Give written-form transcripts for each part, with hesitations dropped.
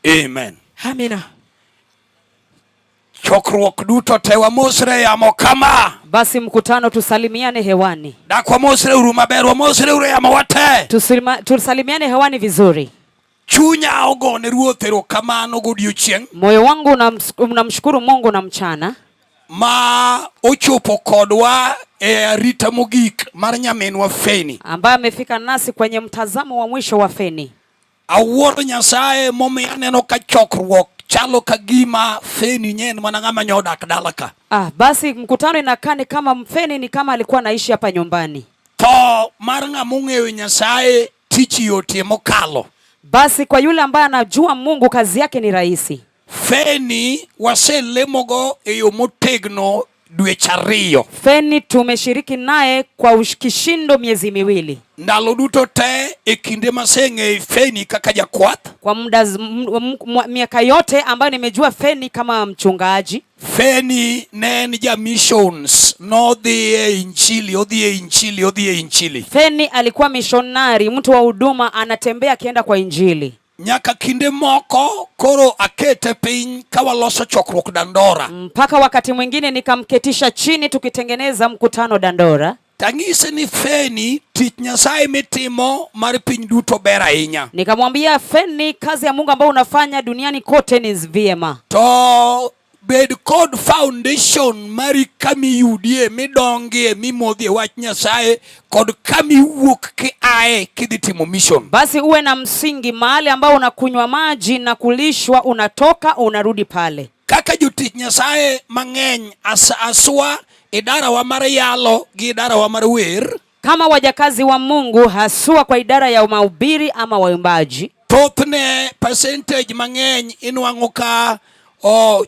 Amen. Amina. Chokruok duto te wamosre yamo kama. Basi mkutano tusalimiane hewani. Dak wamosre uru maber, wamosre uru yamo wate. Tusalimiane hewani vizuri. Chunya ogone Ruoth erokamano godiochieng'. Moyo wangu unamshukuru Mungu na mchana. Ma ochopo kodwa e arita mogik mar nyaminwa Feni. Ambaye amefika nasi kwenye mtazamo wa mwisho wa Feni. Awuoro Nyasaye momiyo aneno ka chokruok chalo ka gima Feni nye en mana ng'ama nyodak dala ka. Ah, basi mkutano inakaa ni kama Feni ni kama alikuwa anaishi hapa nyumbani. Tho mar ng'ama ong'eyo Nyasaye tich yotie mokalo. Basi kwa yule ambaye anajua Mungu kazi yake ni rahisi. Feni waselemogo e yo motegno dweche 2. Feni tumeshiriki naye kwa kishindo miezi 2. Ndalo duto te e kinde maseng'eyo Feni kaka jakwath. Kwa muda miaka yote ambayo nimejua Feni kama mchungaji. Feni ne en ja missions, nodhi e injili, odhi e injili, odhi e injili. Feni alikuwa mishonari, mtu wa huduma, anatembea akienda kwa injili. Nyaka kinde moko koro akete piny ka waloso chokruok Dandora. Mpaka wakati mwingine nikamketisha chini tukitengeneza mkutano Dandora. Tang'ise ni Feni tich Nyasaye mitimo mar piny duto ber ahinya. Nikamwambia Feni, kazi ya Mungu ambayo unafanya duniani kote ni vyema. To bed kod foundation mari kamiyudie, midongie, mimodhie wach Nyasaye kod kamiwuok kiaye kidhi timo mission. Basi uwe na msingi mahali ambao unakunywa maji na kulishwa, unatoka unarudi pale. Kaka jotich Nyasaye mang'eny aswa idara wa mar yalo gi idara wa mar wer. Kama wajakazi wa Mungu haswa kwa idara ya mahubiri ama waimbaji. Thothne percentage mang'eny inwang'o ka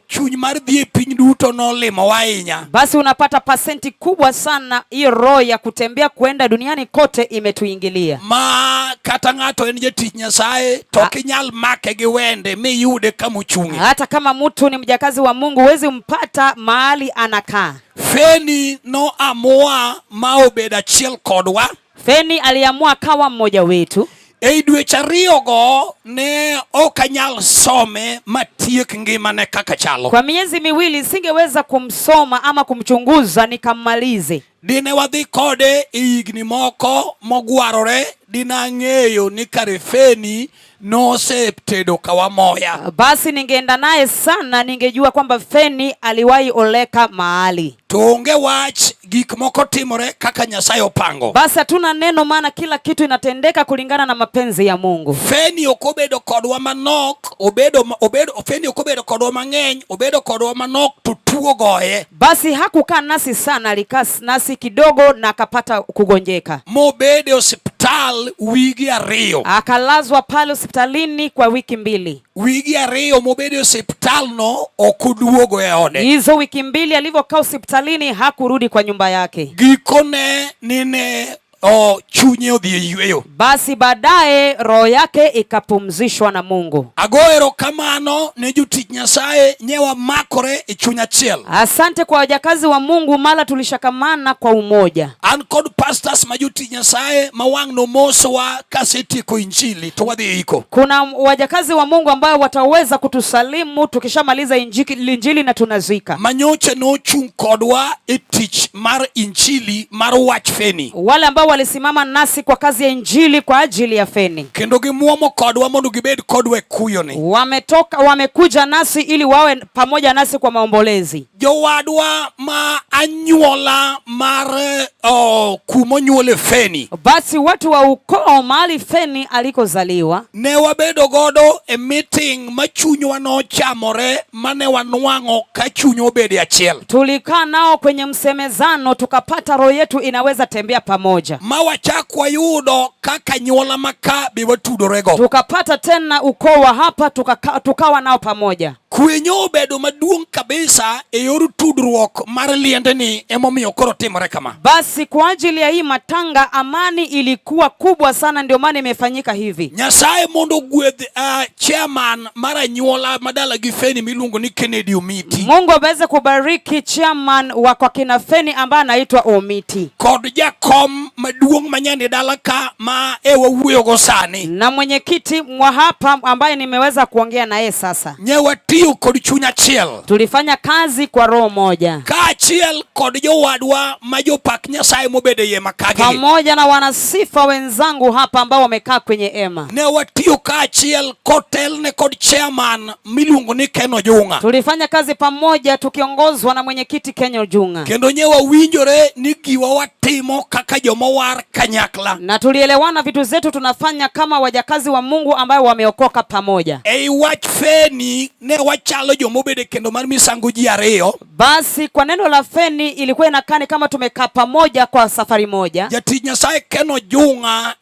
chuny mar dhi e piny duto nolimo ahinya. Basi unapata pasenti kubwa sana hiyo roho ya kutembea kwenda duniani kote imetuingilia. Ma kata ng'ato en jatich Nyasaye to ok inyal make gi wende miyude kama ochung'e. Hata kama mtu ni mjakazi wa Mungu huwezi mpata mahali anakaa. Feni no amua ma obedo achiel kodwa. Feni aliamua kawa mmoja wetu. E dweche 2 go ne ok anyal some matiek ngimane kaka chalo. Kwa miezi 2 singeweza kumsoma ama kumchunguza nikammalize. Dine wadhi kode e higni moko mogwarore, dine ang'eyo ni kare Feni nosetedo kawamoya. Basi ningeenda naye sana, ningejua kwamba Feni aliwahi oleka mahali. To onge wach, gik moko timore kaka Nyasaye opango. Basi hatuna neno, maana kila kitu inatendeka kulingana na mapenzi ya Mungu. Feni ok obedo kodwa manok, obedo obedo, Feni ok obedo kodwa mang'eny, obedo kodwa manok to tuo goye. Basi hakukaa nasi sana, alikaa nasi kidogo na akapata kugonjeka. Mobede osiptal wigi 2. Akalazwa pale hospitalini kwa wiki 2. Wigi 2 mobede osiptal no ok oduogo e ode. Hizo wiki 2 alivyokaa hospitalini hakurudi kwa nyumba yake. Gikone nine chunye odhi e yweyo. Basi baadaye roho yake ikapumzishwa na Mungu. Ago erokamano ne jotich Nyasaye nyewa makore e chuny achiel. Asante kwa wajakazi wa Mungu, mala tulishakamana kwa umoja. An kod pastors ma jotich Nyasaye ma wang' nomosowa kasetieko injili to wadhi iko. Kuna wajakazi wa Mungu ambao wataweza kutusalimu tukishamaliza injili na tunazika. Manyoche nochung' kodwa e tich mar injili mar wach Feni. Wale ambao walisimama nasi kwa kazi ya injili kwa ajili ya Feni. Kendo gimuomo kodwa mondo gibed kodwa e kuyo ni. Wamekuja nasi ili wawe pamoja nasi kwa maombolezi. Jowadwa ma anyuola mar kumonyuole Feni. Basi watu wa ukoo mahali Feni alikozaliwa. Ne wabedo godo e meeting ma chunywa nochamore mane wanwang'o ka chunywa obedo achiel. Tulikaa nao kwenye msemezano tukapata roho yetu inaweza tembea pamoja. Ma wachak wayudo kaka nyuola maka be watudorego. Tukapata tena ukoo wa hapa tukawa nao pamoja. Kwe nyobedo maduong' kabisa e yor tudruok mar liendni emomiyo koro timore kama. Basi kwa ajili ya hii matanga amani ilikuwa kubwa sana, ndio maana imefanyika hivi. Nyasaye mondo ogwedh chairman mar anyuola madala gi Feni miluongo ni Kennedy Omiti. Mungu aweze kubariki chairman wa kwa kina Feni ambaye anaitwa Omiti kod jakom maduong' manyande dala ka ma e wawuoyogo sani, na mwenyekiti mwa hapa ambaye nimeweza kuongea naye sasa. Ne watiyo kod chuny achiel. Tulifanya kazi kwa roho moja. Kaachiel kod jowadwa ma jopak Nyasaye mobedo e hema kagi. Pamoja na wanasifa wenzangu hapa ambao wamekaa kwenye hema. Ne watiyo kaachiel kotelne kod chairman miluongo ni Ken Ojung'a. Tulifanya kazi pamoja tukiongozwa na mwenyekiti Ken Ojung'a. Kendo nye wawinjore ni giwa watimo kaka jomowar kanyakla. Na tulielewana vitu zetu tunafanya kama wajakazi wa Mungu ambayo wameokoka pamoja. Ei wach Feni ne wachalo jomobedo e kendo mar misango ji ariyo. Basi kwa neno la Feni ilikuwa inakaa ni kama tumekaa pamoja kwa safari moja. Jatich Nyasaye Ken Ojung'a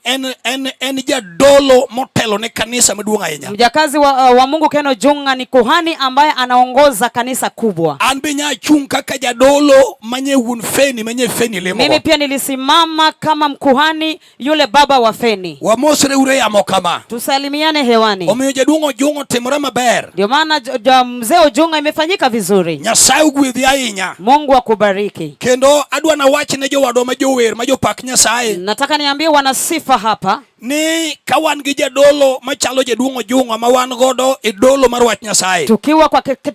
en jadolo motelo ne kanisa maduong' ahinya. Mjakazi wa Mungu Ken Ojung'a ni kuhani ambaye anaongoza kanisa kubwa. An be nyachung' kaka jadolo manye wuon Feni manye Feni lemo. Mimi pia nilisimama kama mkuhani yule baba wa Feni. Wamosre ure yamo kama. Tusalimiane hewani. Omiyo jaduong' Ojung'a otimore maber. Ndio maana mzee Ojung'a imefanyika vizuri. Nyasaye ogwedhi ahinya. Mungu akubariki. Kendo adwa na wach ne jowadwa ma jower ma jopak Nyasaye. Nataka niambie wanasifa hapa ni ka wan gi jadolo machalo jaduong' Ojung'a ma wan godo e dolo mar wach Nyasaye. Tukiwa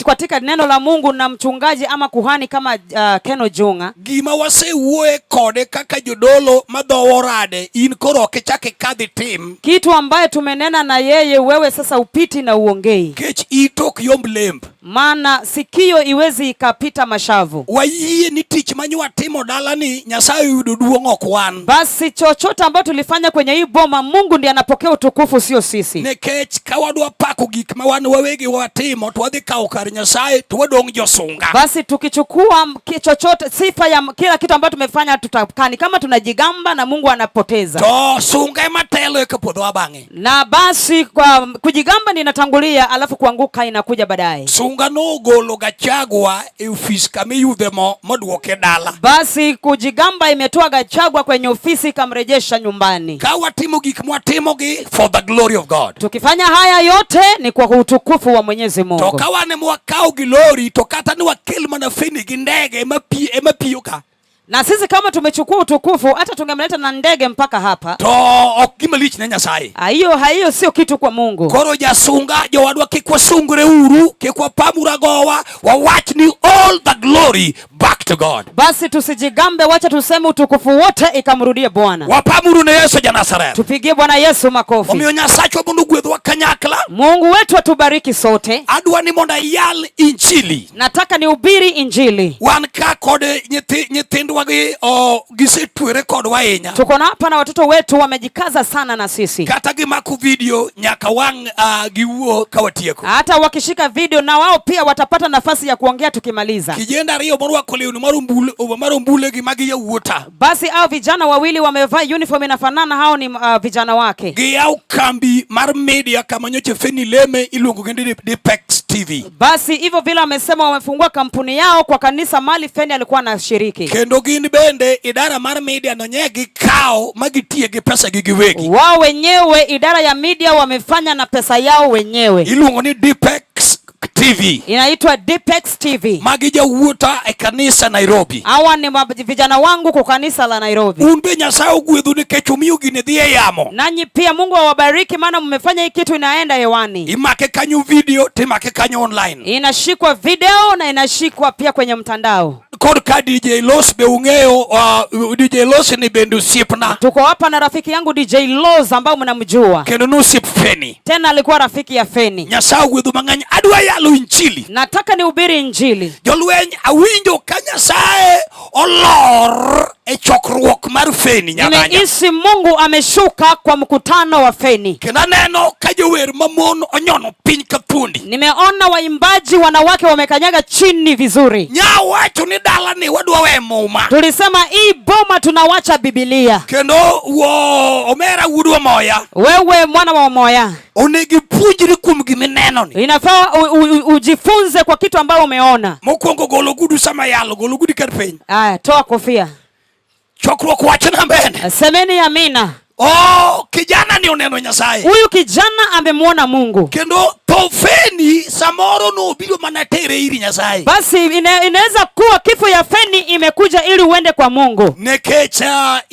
katika neno la Mungu na mchungaji ama kuhani kama Ken Ojung'a. Gima wasewuoye kode kaka jodolo ma dhowo rade in koro ok ichak ikadhi tim. Kitu ambaye tumenena na yeye wewe sasa upiti na uongei. Kech it ok yomb lemb. Maana sikio iwezi ikapita mashavu. Wayie ni tich manywa timo dalani Nyasaye oyudo duong' ok wan. Basi chochote ambacho tulifanya kwenye hii boma Mungu ndiye anapokea utukufu, sio sisi. Nikech ka wadwa pako gik ma wan wawegi watimo to wadhi kawo kar Nyasaye to wadong' josunga. Basi tukichukua chochote sifa ya kila kitu ambacho tumefanya tutakani kama tunajigamba na Mungu anapoteza. To sunga ema telo eka puodho bang'e. Na basi kwa kujigamba ninatangulia alafu kuanguka inakuja baadaye. Sunga nogolo Gachagua e ofis kama iyudhe mo moduoke dala. Basi kujigamba imetoa Gachagua kwenye ofisi ikamrejesha nyumbani. Ka watimo gik mwatimogi for the glory of God. Tukifanya haya yote ni kwa utukufu wa Mwenyezi Mungu. To ka wan ema wakawo gi lori to kata ni wakel mana Feni gi ndege ema piyo ka. Na sisi kama tumechukua utukufu hata tungemleta na ndege mpaka hapa. To ok gima lich ne Nyasaye. Hiyo sio kitu kwa Mungu. Koro jasunga jowadwa kik wasungre uru, kik wapamuru agowa, wawach ni all the glory back to God. Basi tusijigambe, wacha tuseme utukufu wote ikamrudie Bwana. Wapamuru ne Yesu ja Nazareth. Tupigie Bwana Yesu makofi. Omiyo Nyasachwa mondo ogwedhwa kanyakla. Mungu wetu atubariki sote. Adwa ni mondo ayal injili. Nataka nihubiri injili. Wan ka kod nyithindwa gi, gisetwere kodwa ahinya. Tuko na hapa na watoto wetu wamejikaza sana na sisi. Kata gimako video nyaka wang' giwuo ka watieko. Hata wakishika video na wao pia watapata nafasi ya kuongea tukimaliza. Kijenda ariyo morwako lewni marumbule gi magi yawuota. Basi hao vijana wawili wamevaa uniform inafanana, hao ni vijana wake. Giyawo kambi mar media kama nyocha Feni leme iluongo gi ni Dipex TV. Basi hivyo vile wamesema wamefungua kampuni yao kwa kanisa mali Feni alikuwa anashiriki. Kendo gin bende idara mar media no nye gikawo ma gitiye gi pesa gi giwegi. Wao wenyewe idara ya media wamefanya na pesa yao wenyewe. Iluongo ni Dipex TV. Inaitwa Dipex TV. Magi jawuota e kanisa Nairobi. Hawa ni vijana wangu kwa kanisa la Nairobi. Un be Nyasaye ogwedhu nikech umiyo gini dhi e yamo. Nanyi pia Mungu awabariki maana mmefanya hii kitu inaenda hewani. Imake kanyo video, timake kanyo online. Inashikwa video na inashikwa pia kwenye mtandao. Kod ka DJ Los be ung'eyo, DJ Los ni bende osiepna. Tuko hapa na rafiki yangu DJ Los ambao mnamjua. Kendo ne osiep Feni. Tena alikuwa rafiki ya Feni. Nyasaye ogwedhu mang'eny. Adwa yalo injili. Nataka nihubiri injili. Jolweny awinjo ka Nyasaye olor e chokruok mar Feni Nyabanya. Nimehisi Mungu ameshuka kwa mkutano wa Feni. Kendo aneno ka jower mamon onyono piny ka thuondi. Nimeona waimbaji wanawake wamekanyaga chini vizuri. Nyawacho ni dalani wadwa we muma. Tulisema hii boma tunawacha Bibilia. Kendo wo omera wuodwa moya. Wewe mwana wa Moya, Onego ipuonjri kuom gimineno ni. inafaa ujifunze kwa kitu ambayo umeona. Mokwongo golo ogudu sama yalo, golo ogudu ket piny. Aya, toa kofia. Chokruok wachna mbele. Semeni amina. Oh, kijana ni oneno Nyasaye. Huyu kijana amemwona Mungu. Kendo tho Feni samoro nobiro mana tere ir Nyasaye. Basi inaweza kuwa kifo ya Feni imekuja ili uende kwa Mungu. Nikech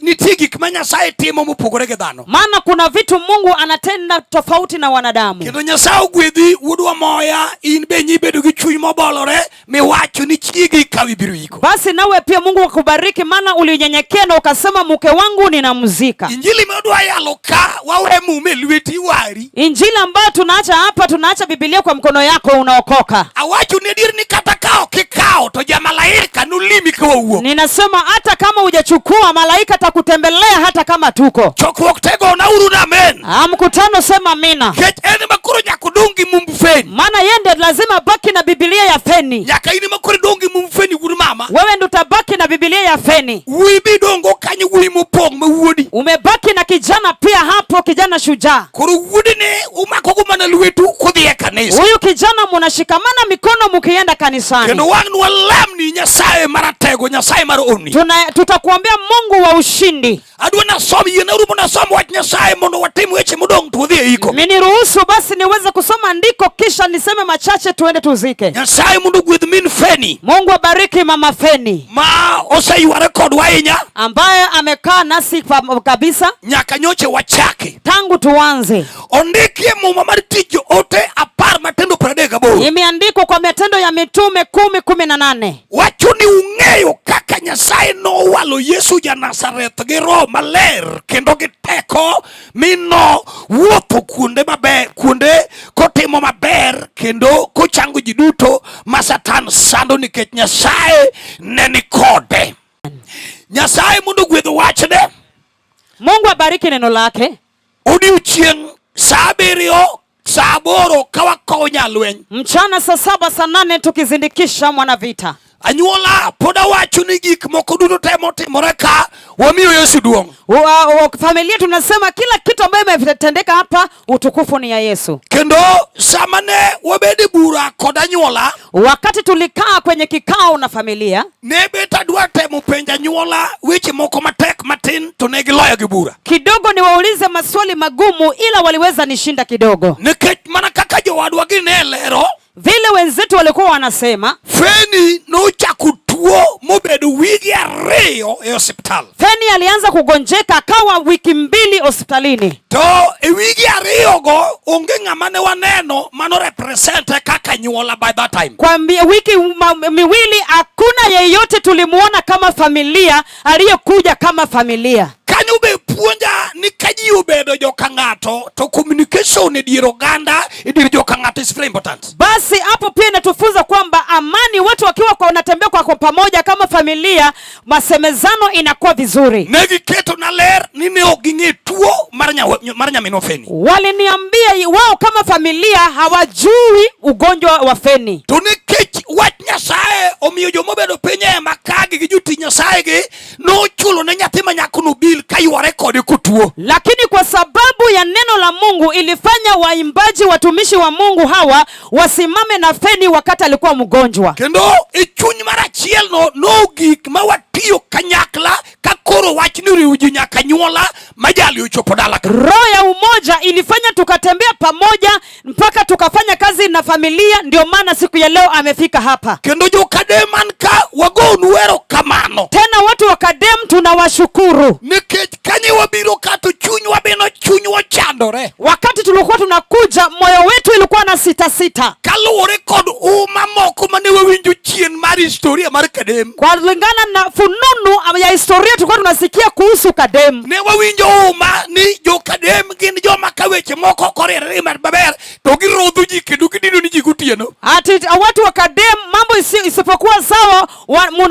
nitie gik ma Nyasaye timo mopogore gi dhano. Maana kuna vitu Mungu anatenda tofauti na wanadamu. Kendo Nyasaye ogwedhi wuodwa moya in be nyibedo gi chuny mobolore miwacho ni chiegi kaw ibiro iko. Basi nawe pia Mungu akubariki, maana ulinyenyekea na ukasema mke wangu ninamzika. Injili madwa yalo ka wawe mume lweti wari. Injili ambayo tunaacha hapa, tunaacha Biblia kwa mkono yako, unaokoka. Awacho ni adier ni kata ka ok ikawo to jamalaika nolimi ka wawuok. Ninasema hata kama hujachukua, malaika atakutembelea hata kama tuko. Chokruok tego nauru na amen. Mkutano sema amina. Kech en ma koro nyaka odong' gi mumb Feni. Maana yeye ndiye lazima baki na Biblia ya Feni. Nyaka in ema koro idong' gi mumb Feni wuod mama. Wewe ndo utabaki na Biblia ya Feni. Wuoyi be idong' go kanyo wuoyi mopong' ma wuodi. Umebaki na kijana pia hapo, kijana shujaa. Koro wuodi ni umakogo mana lwetu kudhi e kanisa. Huyu kijana munashikamana mikono mukienda kanisani. Kendo wang' nwalamni Nyasaye maratego, Nyasaye mar onni. Tutakuombea Mungu wa ushindi. Adwa nasom yienauru mondo asom wach Nyasaye mondo watim weche modong' to wadhi e iko. Miniruhusu basi niweze kusoma andiko kisha niseme machache tuende tuzike. Nyasaye mondo ogwedh min Feni. Mungu abariki mama Feni ma oseyware kodwa ahinya, ambaye amekaa nasi kabisa nyaka nyoche wachaki. tangu tuanze. Ondikie muma mar tich joote 10 Matendo 38. Imeandikwa kwa Matendo ya Mitume 10:18. Wacho ni ung'eyo kaka Nyasaye nowalo Yesu ja Nazareth gi Roho Maler kendo gi teko mi nowuotho kuonde maber, kuonde kotimo maber kendo kochango ji duto ma Satan sando nikech Nyasaye ne ni kode. Nyasaye mondo ogwedh wachne. Mungu abariki neno lake. Odiochieng' saa 7 saa 8 ka wakowo nyalweny. Mchana saa 7 saa 8 tukizindikisha mwanavita. Anyuola pod awacho ni gik moko duto te motimore ka wamiyo Yesu duong'. Familia tunasema kila kitu ambayo imetendeka hapa utukufu ni ya Yesu. Kendo sama ne wabedo e bura kod anyuola, wakati tulikaa kwenye kikao na familia, ne bet adwa temo penjo anyuola weche moko matek matin to ne giloyo gi bura. Kidogo niwaulize maswali magumu ila waliweza nishinda kidogo. Nikech mana kaka jowadwa gi ne lero, vile wenzetu walikuwa wanasema, Feni nochako tuo mobedo wigi 2 e osiptal. Feni alianza kugonjeka akawa wiki 2 hospitalini. To e wigi 2 go onge ng'ama ne waneno mano represent kaka anyuola by that time. Kwa wiki miwili hakuna yeyote tulimuona kama familia aliyekuja kama familia. Kanyo be puonja ni ka ji obedo joka ng'ato to communication e dier oganda e dier joka ng'ato is very important. Basi hapo pia inatufunza kwamba amani, watu wakiwa wanatembea kwa pamoja kama familia, masemezano inakuwa vizuri. Ne giketo na ler ni ne ok ging'e tuo mar nyaminwa Feni. Waliniambia wao kama familia hawajui ugonjwa wa Feni. To nikech wach Nyasaye omiyo joma obedo piny e makagi gi jotich Nyasaye gi nochulo ne nyathi ma nyakono bil kayware kode kotuo. Lakini kwa sababu ya neno la Mungu ilifanya waimbaji watumishi wa Mungu hawa wasimame na Feni wakati alikuwa mgonjwa. Kendo e chuny mar achiel no nogik ma watiyo kanyakla ka koro wach ni oriwo ji nyaka anyuola ma jali ochopo dala ka. Roho ya umoja ilifanya tukatembea pamoja mpaka tukafanya kazi na familia, ndio maana siku ya leo amefika hapa. Kendo jo-Kadem ka wagonu erokamano. Tena watu wa Kadem tunawashukuru. Nikech kanye wabiro ka to chunywa be chunywa chandore. Wakati tulikuwa tunakuja moyo wetu ilikuwa na sita sita. Kaluwore kod uma moko mane wawinjo chien mar historia mar Kadem. Kwa kulingana na fununu ya historia tulikuwa tunasikia kuhusu Kadem. Ne wawinjo uma ni jo-Kadem gin joma ka weche moko ok oriere maber to girodho ji kendo gidino ni ji gotieno. Ati watu wa Kadem mambo isipokuwa sawa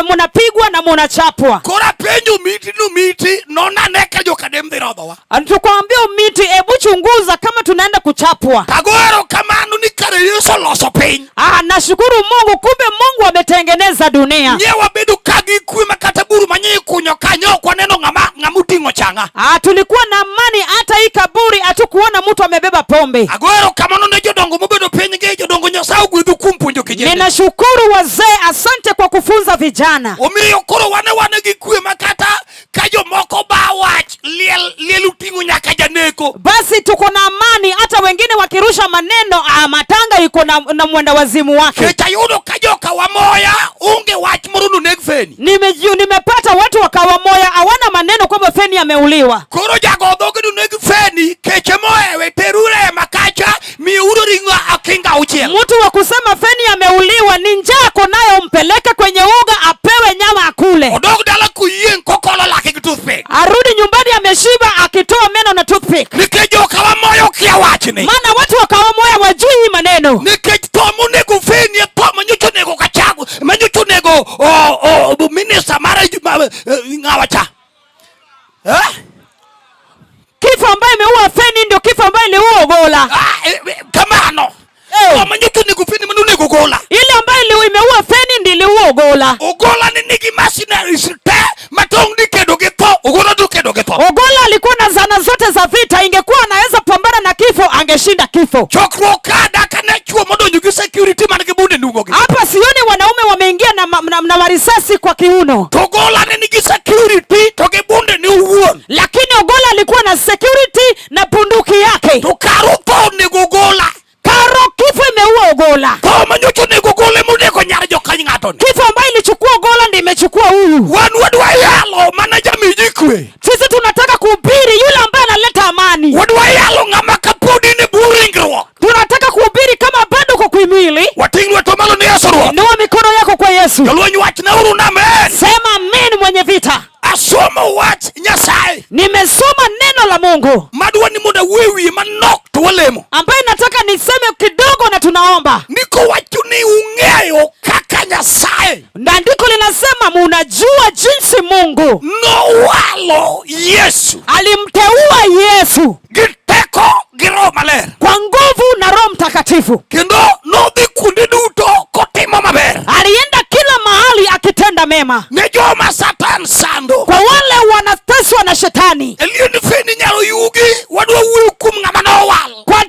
munapigwa na munachapwa. Koro apenjo miti no miti nonane ka jo-Kadem dhi rodhowa. Tukwambia miti, hebu chunguza kama tunaenda kuchapwa. Tago erokamano ni kare Yesu oloso piny. Ah, nashukuru Mungu, kumbe Mungu ametengeneza dunia. Nye wabedo ka gi kwe ma kata bur ma nye ikunyo kanyo ok waneno ng'ama ng'ama oting'o chang'a. Ah, tulikuwa na amani, hata hii kaburi hatukuona mtu amebeba pombe. Ago erokamano ne jodongo mobedo piny gi jodongo Nyasaye ogwedhu kuom puonjo kijende. Ninashukuru wazee, asante kwa kufunza vijana. Omiyo koro wane wane gi kwe ma kata ka jomoko ba wach liel liel oting'o nyaka janeko. Basi tuko na amani, hata wengine wakirusha maneno ah, matanga iko na mwenda wazimu wake. Kech ayudo ka joka wamoya onge wach moro noneg Feni. Nimepata watu wakawamoya hawana maneno kwamba Feni ameuliwa. Koro jago dhoge noneg Feni keche mohewe terure e makacha miuru ring'o akinga auchiel. Mtu wa kusema Feni ameuliwa ni njaa ako nayo, mpeleke kwenye uga apewe nyama akule. Odog dala koyieng' kokolo lake gi toothpick. Arudi nyumbani ameshiba akitoa meno na toothpick. Nikech joka wamoya okia wachni. Maana watu wakawamoya wajui hii maneno. Nikech tho monego Feni e tho manyocha onego Gachagua, manyocha onego minister mar ng'awa cha. Eh? Kifo ambayo imeua Feni ndio kifo ambayo iliua Ogola. Ah, kamano. Eh. Tho manyocha onego Feni mano onego Ogola. Ile ambayo imeua Feni ndio iliua Ogola. Ogola ni nigi machineries te matong' ni kedo gi tho. Ogola to kedo gi tho. Ogola alikuwa na zana zote za vita, ingekuwa anaweza pambana na kifo angeshinda kifo. Chokruok ka dak ane chuo modonjo gi security man gi bunde nungo gi. Hapa sioni wanaume wameingia na marisasi kwa kiuno. To Ogola ne nigi security to gi bunde ni owuon. Lakini Ogola alikuwa na security na bunduki yake. To karo tho onego Ogola. Karo kifo imeua Ogola. Tho manyocha onego Ogola emonego nyar jokany ng'ato ni. Kifo ambayo ilichukua Ogola ndiyo imechukua huyu. Wan wadwa yalo mana jami ji kwe. Sisi tunataka kuhubiri yule ambaye analeta amani. Wadwa yalo ng'ama kapod in e bwo ringruok. Tunataka kuhubiri kama bado uko kuimili. Wating' lweto malo ni Yesu Ruoth. Inua mikono yako kwa Yesu. Jolweny wachnauru na amen. Sema amen mwenye vita. Asomo wach Nyasaye. Nimesoma neno la Mungu. Madwa ni mondo awuo e wiye manok to walemo. Ambaye nataka niseme kidogo na tunaomba. Ndiko wacho ni ung'eyo kaka Nyasaye. Na andiko linasema munajua jinsi Mungu nowalo Yesu. Alimteua Yesu. Gi teko gi Roho Maler. Kwa nguvu na Roho Mtakatifu. Kendo nodhi kuonde duto kotimo maber. Alienda kila mahali akitenda mema. Ne joma Satan sando. Kwa wale wanateswa na shetani. E liend Feni nyalo yugi, wadwa wuoyo kuom ng'ama nowal. Kwa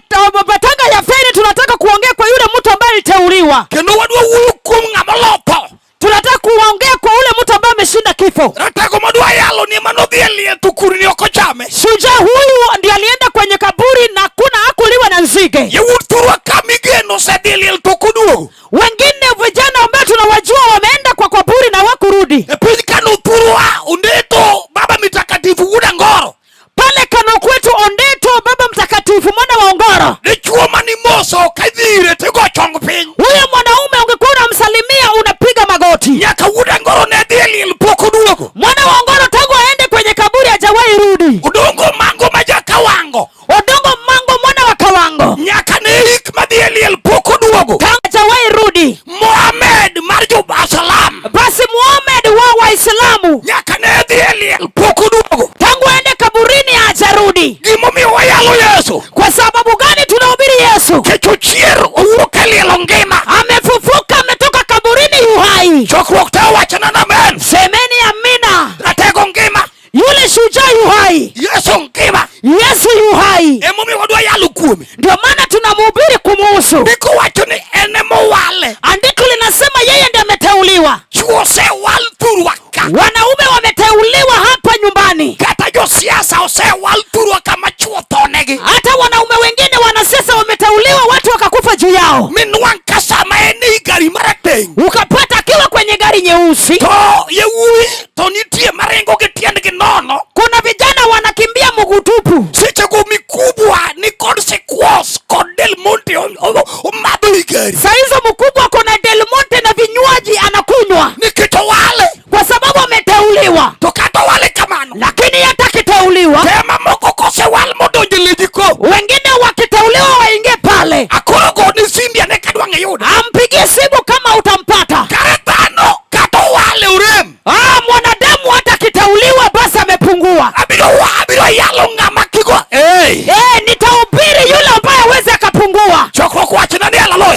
matanga ya Feni tunataka kuongea kwa yule mtu ambaye aliteuliwa. Kendo wadwa wuoyo kuom ng'ama olotho. Tunataka kuongea kwa ule mtu ambaye ameshinda kifo. Ratego madwa yalo ni manodhi e liel to kurni ok ochame. Shujaa huyu ndiye alienda kwenye kaburi na kuna hakuliwa na nzige. Yawuot thurwa ka migeno osedhi e liel to ok oduogo. Wengine vijana ambao tunawajua wameenda kwa kaburi na hawakurudi. E piny Kano thurwa Ondeto baba mitakatifu wuod Angoro. Pale Kano kwetu Ondeto baba mtakatifu mwana wa Ongoro. Dichuo manimoso ka idhi ire to igo chong piny. Huyo mwanaume ungekuwa unamsalimia unapiga magoti. Nyaka wuod Angoro ne dhi e liel pok oduogo. Mwana wa Ongoro tangu aende kwenye kaburi hajawahi rudi. Odongo Mango ma jakawango. Odongo Mango mwana wa Kawango. Nyaka ne ik madhi e liel pok oduogo. Tangu hajawahi rudi. Mohamed mar jo Salam. Basi Mohamed wa Waislamu. Nyaka ne dhi e liel pok oduogo. Tangu aende kaburini hajarudi. Gimomiyo wayalo Yesu. Kwa sababu gani tunahubiri Yesu? Nikech ochier owuok e liel ongima. Amefufuka ametoka kaburini yu hai. Chokruok te owachona na amen. Semeni amina. Ratego ngima. Yule shujaa yu hai. Yesu ngima. Yesu yu hai. Emomiyo wadwa yalo kuome. Ndio maana tunamhubiri kumuhusu. Ndiko wacho ni en emowale. Andiko linasema yeye ndiye ameteuliwa. Chuo osewal thurwa ka. Wanaume wameteuliwa hapa nyumbani. Kata josiasa osewal thurwa kama chuo thonegi. Hata wanaume wengine wanasiasa wameteuliwa, watu wakakufa juu yao. Minwang' ka sama en ei gari marateng'. Ukapata akiwa kwenye gari nyeusi. To yawuoyi to nitie maringo gi tiendgi nono. Kuna vijana wanakimbia mguu tupu. Sechego mikubwa ni kod Sequos kod Del Monte omadho ei gari. Saa hizo mkubwa ako na Del Monte na vinywaji anakunywa. Nikech owale. Kwa sababu ameteuliwa. To kata owale kamano. Lakini hata akiteuliwa. Te mamoko kosewal modonjo e lejiko. Wengine wakiteuliwa waingie pale. Akoro gone simbi ane kadwa ng'eyude. Ampigie simu kama utampata. Kare dhano kata owale orem. Ah, mwanadamu hata akiteuliwa basi amepungua. Abiro yalo ng'ama kigo. Hey. Nitahubiri yule ambaye hawezi akapungua. Chokruok wachna ni haleluya.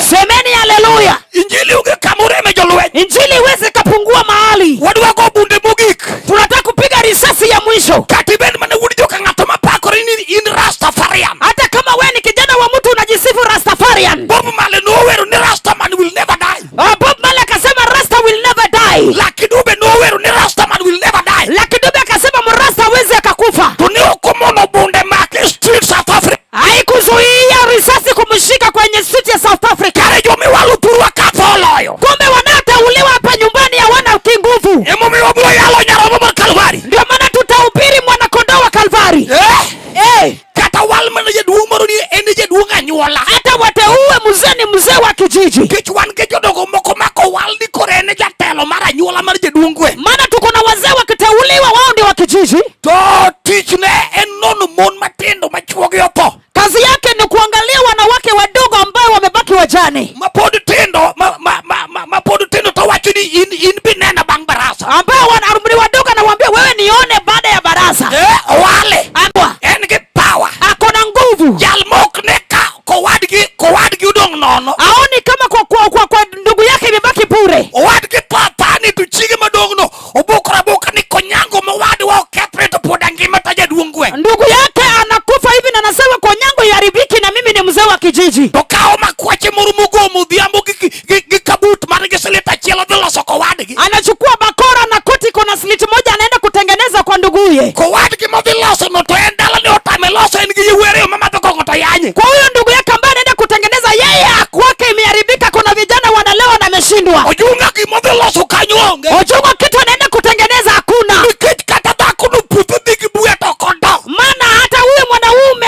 Rastafarian. Bob Marley nowero ni Rastaman will never die. Bob Marley akasema Rasta will never die. Lucky Dube nowero ni Rastaman will never die. Lucky Dube akasema mrasta hawezi akakufa. To ne ok omono bunde make e street South Africa. Haikuzuia risasi kumshika kwenye street ya South Africa. Kare jomiwalo thurwa ka tho oloyo. Kumbe wanaoteuliwa hapa nyumbani hawana kinguvu. Emomiyo wabiro yalo nyarombo mar Kalvari. Ndio maana tutahubiri mwanakondoo wa Kalvari. Eh? Eh, Kata wal mana jaduong' moro ni en jaduong' anyuola. hata wateue mzee ni mzee wa kijiji. Nikech wan gi jodongo moko mako wal ni koro en e jatelo mar anyuola mar jaduong' gweng'. Maana tuko na wazee wakiteuliwa, wao ndio wa kijiji. To tichne en nono mon matindo ma chuogi otho. Kazi yake ni kuangalia wanawake wadogo ambao wamebaki wajane, Ma pod tindo ma pod tindo to wacho ni in binena bang' barasa. ambao ni wadogo, anawaambia wewe nione baada ya baraza. Eh, owale. Ambwa En gi power. ako na nguvu, Jal mok ne ka kowadgi odong' nono. aoni kama kwa ndugu yake imebaki bure. Owadgi tho athani to chiege madong' no obukore aboka ni konyango mowadwa okethre to pod angima ta jaduong' gweng'. Ndugu yake anakufa hivi na anasema konyango iharibiki na mimi ni mzee wa kijiji. To kawo makwache moro mogomo odhiambo gi kabut man gi silit achiel odhi loso kowadgi. Anachukua bakora na koti iko na sliti moja, anaenda kutengeneza kwa nduguye. Kowadgi modhi loso no to en dalane otame loso en gi yawuoyi ariyo mamadho kong'o to yanye. Kwa huyo ndugu yake ambaye anaenda kutengeneza, yeye kwake imeharibika, kuna vijana wanalewa na ameshindwa. Ojunga gimodhi loso kanyo onge. Ojunga kitu anaenda kutengeneza hakuna. Nikech kata dhako no puothe dhi gi buya to ok odo. Maana hata huyo mwanaume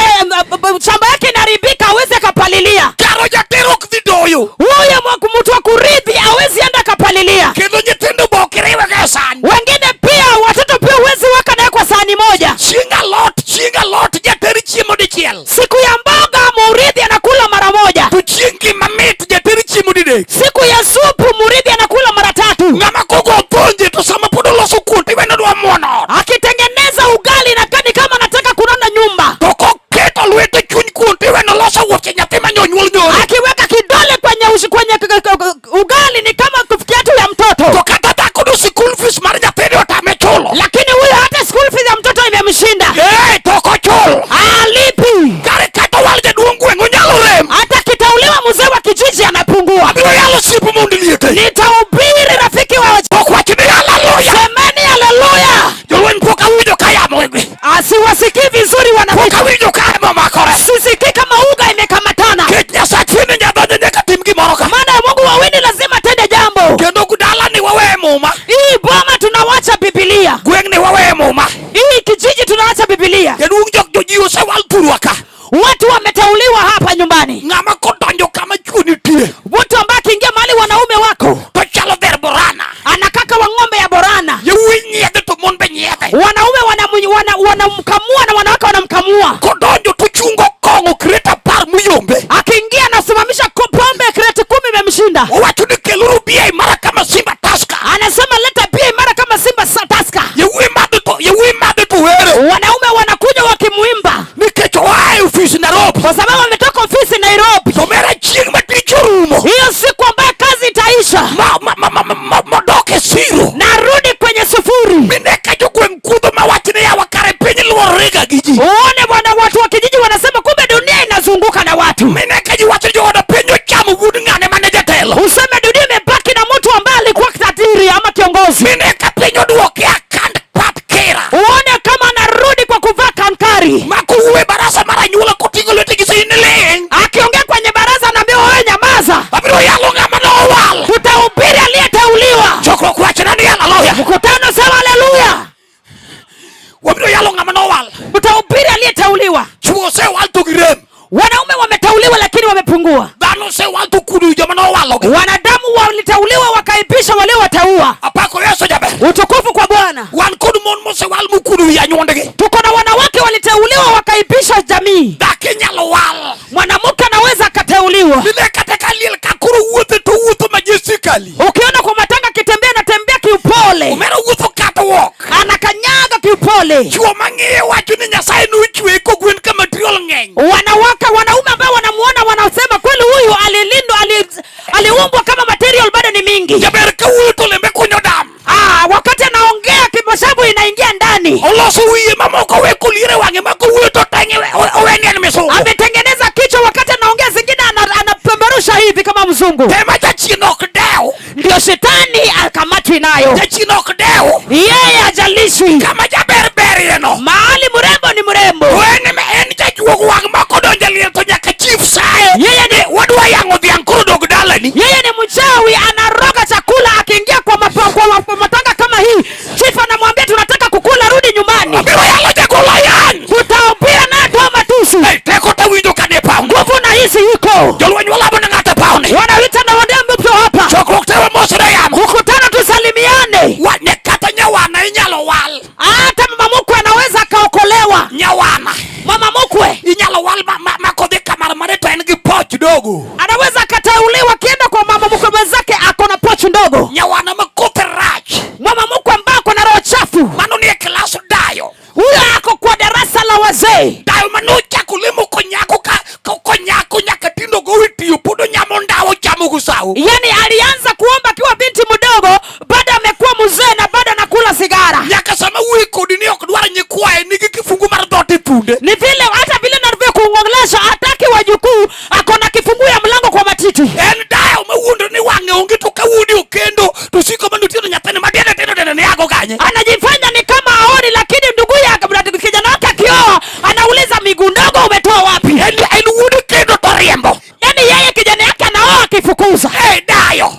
shamba yake inaharibika, hawezi akapalilia. Karo jatero ok dhi doyo. Huyo mtu wa kurithi hawezi enda akapalilia. Kendo nyithindo be ok iriwega e san. Wengine pia watoto pia huwezi weka naye kwa sahani moja. Chieng' alot jater chiemo dichiel. Siku ya mboga murithi anakula mara moja. To chieng' gima mit jater chiemo didek. Siku ya supu murithi anakula mara tatu. Ng'ama kogo opuonje to sama pod oloso kuon to iwene odwa muono ot. Akitengeneza ugali na kani kama anataka kunona nyumba. To koketo lwete chuny kuon to iwene oloso wuoche nyathi ma nyonyuol nyoro. Akiweka kidole kwenye ugali ni kama kiatu ya mtoto. To kata dhako no school fees mar nyathini otame chulo. Lakini huyo hata school fees ya mtoto imemshinda. Eh, to ok ochul. Alipi. Kare kata wal jaduong' gweng' onyalo rem. Hata kiteuliwa mzee wa kijiji anapungua. Abiro yalo osiep mondo liete. Nitahubiri rafiki wa Ok wach ni haleluya. Semeni haleluya. Jolweny pok awinjo ka yamo Asiwasikii vizuri Pok wanapita. awinjo ka yamo omakore. Sisikii kama uga imekamatana. Kech Nyasach ni nyadhonjo nyaka tim gimoro ka. Maana Mungu wawili lazima tende jambo. Kendo dala ni wawe muma. Hii boma tunawacha Biblia. Gweng' ni wawe muma. Hii kijiji tunaacha Biblia. Jaduong' jok joji osewal thurwa ka. Watu wameteuliwa hapa nyumbani. Ng'ama kodonjo kama chuo nitie. Mtu ambaye akiingia mahali wanaume wako To chalo dher Borana. anakaka wa ng'ombe ya Borana. Yawuoyi nyiedhe to mon be nyiedhe. Wanaume wanamkamua na wanawake wanamkamua. Kodonjo to chungo kong'o kret 10 moyombe. Akiingia anasimamisha pombe kreti 10 imemshinda. Owacho ni keluru bia imara kama Simba Tusker. Anasema leta bia imara kama Simba Tusker. Yawuoyi madho to were. Wanaume wanakunywa wakimuimba. Nikech oa e ofis Nairobi. Kwa sababu ametoka ofisi Nairobi. To mera chieng' ma tich orumo. Hiyo siku ambayo kazi itaisha. Modok e siro. Narudi kwenye sufuri. Mine ka jogweng' kudho mawach ni yawa kare piny luorore ga gi ji. Uone bwana, watu wa kijiji wanasema kumbe dunia inazunguka na watu. Mine ka ji wacho jooda piny ochamo wuod ng'ane mane jatelo. Useme dunia imebaki na mtu ambaye alikuwa tajiri ama kiongozi. Mine ka piny oduoke akand pat kira. Uone kama anarudi kwa kuvaa kankari. Ma kowuoyo e barasa mar anyuola koting'o lwete gi sei ni ling'. Akiongea kwenye baraza anaambiwa wewe nyamaza. Abiro yalo ng'ama nowal. Tutahubiri aliyeteuliwa. Chokruok wachna ni haleluya. Mkutano sema haleluya. Wabiro yalo ng'ama nowal. Tutahubiri aliyeteuliwa. Chuo osewal to girem. Wanaume wameteuliwa lakini wamepungua. Dhano osewal to kudo joma nowalogi. Wanadamu waliteuliwa wakaipisha waliowateua. Apako Yesu jaber. Utukufu kwa Bwana. Wan kod mon mosewal mokudo wi anyuondgi. Tuko na wanawake waliteuliwa wakaipisha jamii. Dhako inyalo wal. Mwanamke anaweza akateuliwa. Mine kata ka liel ka koro wuothe to wuotho majestically. Ukiona kwa matanga akitembea anatembea kiupole. Omera wuotho catwalk. Anakanyaga kiupole. Chuo mang'iye wacho ni Nyasaye nochweye kogwen ka material ng'eny. Wanawake, wanaume ambao wanamuona wanasema kweli huyu alilindwa, aliumbwa kama material bado ni mingi. Jaber ka wuoyo to lembe kunyo dam. Wakati anaongea kimoshabu inaingia ndani. Oloso wiye mamoko we koliere wang'e ma kowuoyo to tang'e owe ni en misungu. Ametengeneza kichwa wakati anaongea zingine wazungu. Tema jachien ok dew. Ndio shetani akamatwi nayo. Jachien ok dew. Yeye hajalishwi. Kama jaber berie no. Mahali mrembo ni mrembo. To en en jajuog wang' ma kodonjo e liel to nyaka chief saye. Yeye ni Wadwa yang'o dhiang' koro dog dalani. Yeye ni mchawi, anaroga chakula. Akiingia kwa matanga kama hii, chief anamwambia tunataka kukula, rudi nyumbani. Abiro yalo jagol ayany. Tutahubiri naye toa matusi. Hey, teko tawinjo ka nie paw. Nguvu na hisi iko. Jolweny walamo ne ng'ato e pawni. Wanawita na wadembe mpo hapa. Chokruok te wamosre yamo. Mkutano tusalimiane. Wa, ne kata nyawana inyalo wal. Hata mama mkwe anaweza akaokolewa. Nyawana Mama mkwe inyalo wal ma, ma, ma kodhi kamar mare to en gi poch dogo. Anaweza akateuliwa, akienda kwa mama mkwe mwenzake ako na pochi ndogo. Nyawana ma kothe rach. Mama mkwe ambaye ako na roho chafu, Mano nie klas dayo. Huyo ako kwa darasa la wazee. Dayo manochako lemo konyako ka konyako nyaka tindo gowi tiyo pod onyamo ndawa ochamo gusau. Yaani alianza kuomba akiwa binti mdogo, bado amekuwa mzee na bado anakula sigara. Nyaka sama wuoyi kodi ni ok dwar nyikwaye nigi kifungu mar dhoot e thunde. Ni vile hata vile navyokuongelesha hataki wajukuu, ako na kifungu ya mlango kwa matiti. En dayo mawuondore ni wang'e onge to ka wuode okendo to siko mana otieno nyathine matiende tindo tindo ni yago kanye. Anajifanya ni kama haoni, lakini ndugu yake kijana wake akioa anauliza miguu ndogo umetoa wapi? En wuode kendo to riembo. Yaani yeye kijana yake anaoa akifukuza. Hey, dayo.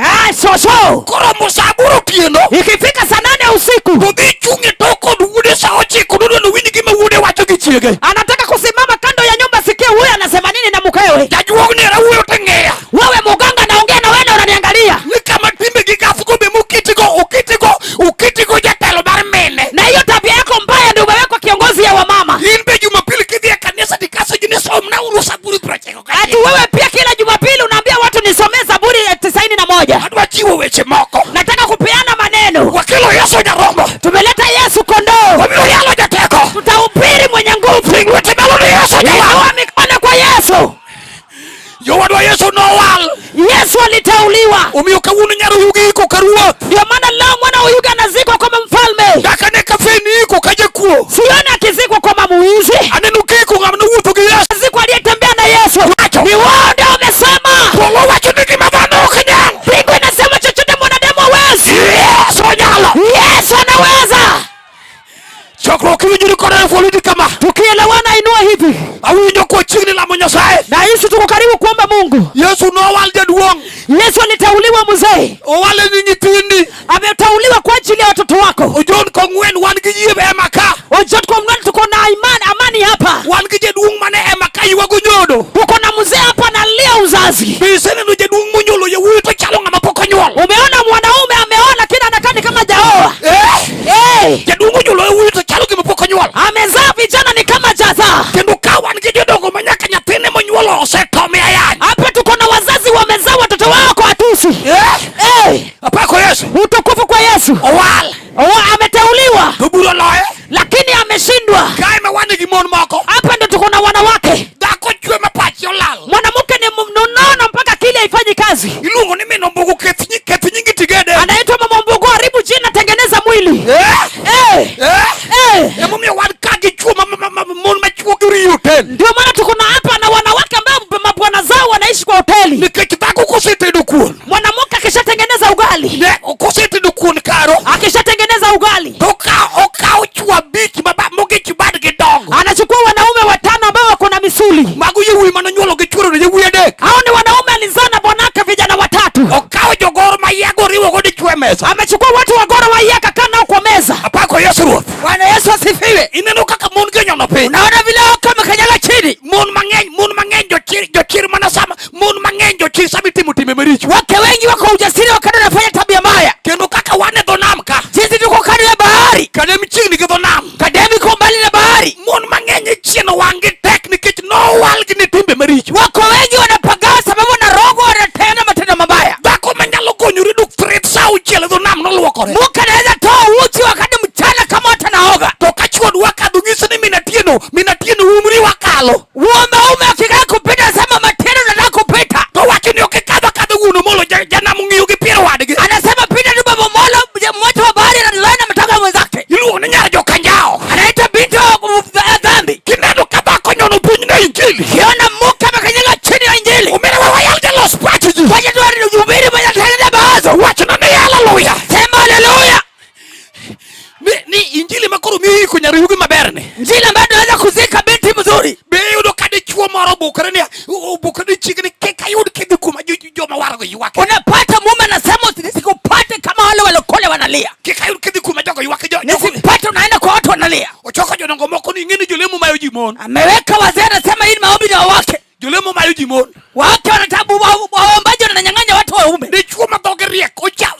Ah, shosho. Koromo sa aboro otieno. Ikifika saa 8 usiku. To dhi chung' e tok od wuode sa 9 nodwa nowinj gima wuode wacho gi chiege. Anataka kusimama kando ya nyumba sikie huyu anasema nini na mkewe. Jajuog ni era wuoyo to ng'iya. Wewe muganga naongea na wewe na unaniangalia. Ni kama timbe gi gafuko be moketigo oketigo oketigo jatelo mar mine. Na hiyo tabia yako mbaya ndio umewekwa kiongozi ya wamama. In be Jumapili kidhi e kanisa tikaso ji ni somna uru Zaburi 91. Ati wewe pia kila Jumapili unaambia watu nisomee Zaburi 91. Adwa chiwo weche moko. Nataka kupeana maneno. Wakelo Yesu nyarombo. Tumeleta Yesu kondoo. Wabiro yalo jateko. Tutahubiri mwenye nguvu. Ting lwete malo ni Yesu nyarombo. Inua mikono kwa Yesu. Jowadwa Yesu nowal. Yesu aliteuliwa. Omiyo kawuono nyar Oyugi iko ka ruoth. Ndio maana leo mwana Oyugi anazikwa kama mfalme. Kaka ne kafeni iko ka jakuo. Sioni akizikwa kama muizi. Aneno kiko ng'ama nowuotho gi Yesu. Azikwa aliyetembea na Yesu. Wacho. Ni wao ndio wamesema. Polo wacho ni gima dhano ok nyal. Mbingu inasema chochote mwanadamu hawezi. Yesu nyalo. Yesu anaweza. Chokruok iwinjori koda e folidi kama. Tukielewana inua hivi. Awinjo kwa chiegni lamo Nyasaye. Na hisi tuko karibu kuomba Mungu. Yesu nowal jaduong'. Yesu aliteuliwa mzee. Owale ni nyithindi. Ameteuliwa kwa ajili ya watoto wako. Ojon kong'wen wan gi yie ema ka. Ojon kong'wen tuko na imani, amani hapa. Wan gi jaduong' mane ema ka ywago nyodo. Tuko na mzee hapa analia uzazi. Be iseneno jaduong' monyuolo yawuoyi to chalo ng'ama pok onyuol. Umeona mwanaume ameoa lakini anakaa ni kama hajaoa. Jaduong' onyuolo yawuoyi to chalo gima pok onyuol. Amezaa vijana ni kama jazaa. Kendo ka wan gi jodongo ma nyaka nyathine monyuolo osetome ayany. Hapa tuko na wazazi wamezaa watoto wao kwa tusi. Apako Yesu. Utukufu kwa Yesu. Owal. Owa, ameteuliwa. To bura loye. Lakini ameshindwa. Kae ma wan gi mon moko. Hapa ndo tuko na wanawake. Dhako chwe ma pache olal. Mwanamke ni mnono mpaka akili haifanyi kazi. Iluongo ni min Ombugu keth nyingi tigede. Anaitwa mama Ombugu, haribu jina, tengeneza mwili. Emomiyo wan ka gi chwo mon ma chwo gi riyo hotel. Ndio maana tuko na hapa na wanawake ambao mabwana zao wanaishi kwa hoteli. Nikech dhako kosetedo kuon. Mwanamke akishatengeneza ugali. Ne, kosetedo kuon karo. Akishatengeneza ugali. To okawo chwo 5 mogech bad gi dongo. Anachukua wanaume 5 ambao wako na misuli. Mago yawuoyi mane onyuolo gi chuore ne yawuoyi 3. Hao ni wanaume alizaa na bwanake vijana 3. Okawo jogoro ma yiago oriwo go dichwo e mesa. Amechukua watu wa goro wa yiaka kaa nao kwa meza. Apako Yesu Ruoth. Bwana Yesu asifiwe. Ineno kaka mon gi onyono piny. Unaona vile wao kama kanyaga chini. Mon mang'eny, mon mang'eny jochir, jochir mana sama, mon mang'eny jochir sama itimo timbe maricho. Wake wengi wako ujasiri wakati wanafanya tabia mbaya. Kendo kaka wan e dho nam ka. Sisi tuko kando ya bahari. Kadem chiegni gi dho nam. Kadem iko mbali na bahari. Mon mang'eny ichieno wang' gi tek nikech nowalgi ni timbe maricho. joma warogo ywak. Unapata mume anasema nisikupate kama wale walokole wanalia. Kik ayud kidhi kuma jogo ywak jogo. Nisipate unaenda kwa watu wanalia. Ochoko jodongo moko ni ing'eni jolemo mayo ji mon. Ameweka wazee, anasema hii ni maombi ni wawake. Jolemo mayo ji mon. Wake wanatabu, waombaji wananyang'anya watu waume. Dichuo ma dhoge riek,